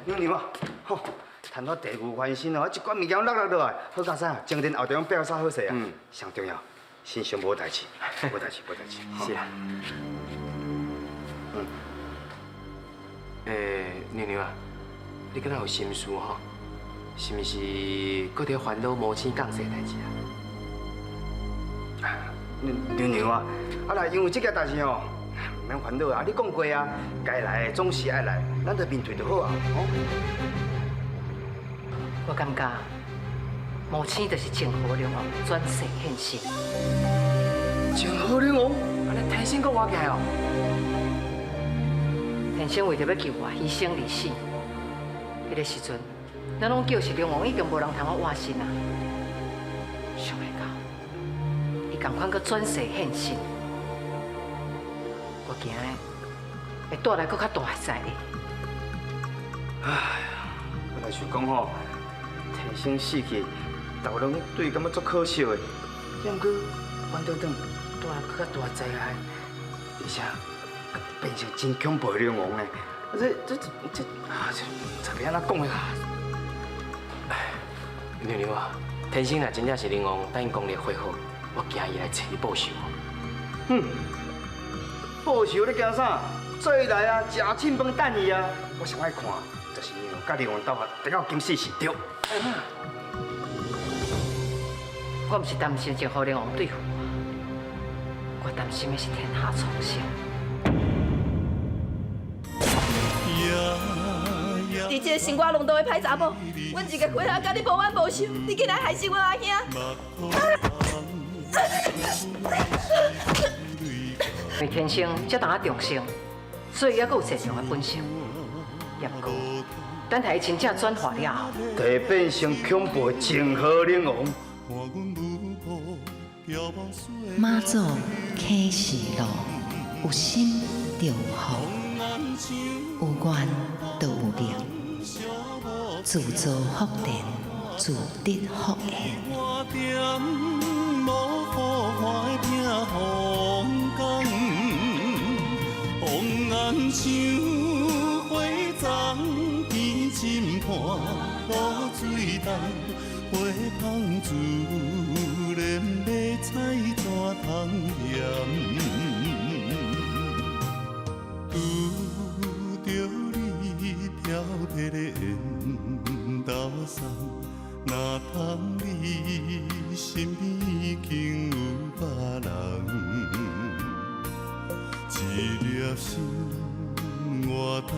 娘娘啊，吼，谈到地无翻身哦，一寡物件落落落来，好佳哉，前天后地拢变啥好势啊？上重要，身上无代志，无代志，无代志。是啊。娘娘啊，你敢若有心事吼？是毋是阁伫烦恼母亲降世的代志啊？娘娘啊，啊啦，因为这件代志吼，毋免烦恼啊。你讲过啊，该来的总是爱来，咱就面对就好啊。吼。我感觉母亲就是泾河龙王转世现身。泾河龙王，按呢天生阁活起来哦。天生为著欲救我，牺牲而死。彼个时阵，咱拢叫是龙王，已经无人通好活身啊。想袂到，伊仝款阁转世现身，我惊的会带来阁较大的灾厄。哎呀，我来想讲吼，天生死去，大家拢对伊感觉足可惜的，也毋过反倒转带来阁较大灾害，而且变成真恐怖的龙王呢。这这这啊，这这欲按怎讲的啦？娘娘啊，天生若真正是龙王，等伊功力恢复，我惊伊来找你报仇。哼，报仇你惊啥？做伊来啊，食凊饭等伊啊！我上爱看，就是娘佮龙王斗法，得到金丝是对。我毋是担心泾河龙王对付我，我担心的是天下苍生。伫这个生活浪荡的歹查某，阮一个回来佮你无冤无仇，你竟然害死阮阿兄！因为天生才当仔重生，所以犹阁有善良的本性。也毋过，等待伊真正转化了后，就变成恐怖的泾河龙王。妈祖启示录，有心就有福，有缘就有灵，自造福田，自得福缘。像火針盤露水重，花香自然欲采怎通嫌？拄著你飘飘的缘投送，哪通你身边已经有别人？一粒心活动，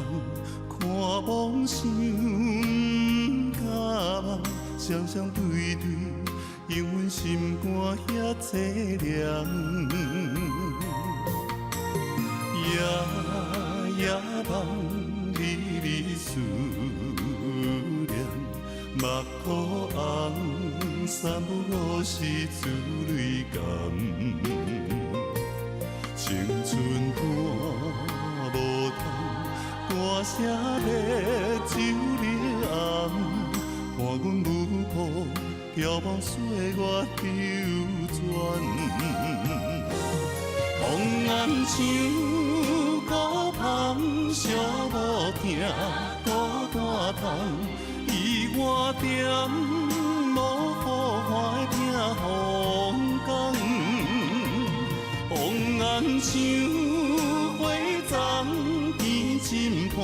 看梦想不敢梦，双双对对，永远心肝遐凄凉。夜夜梦你伫思念，目眶红，三不五时珠泪干。青春伴无通，歌声欲酒入暗，伴阮舞步，飘茫岁月流转。红颜像孤芳，寂寞疼，孤单痛，伊我踮无好看的避风港。红颜像花丛，甜针伴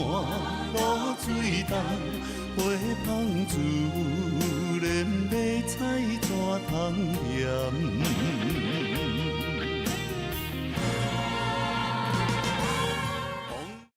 露水重，花香自然欲采怎通嫌？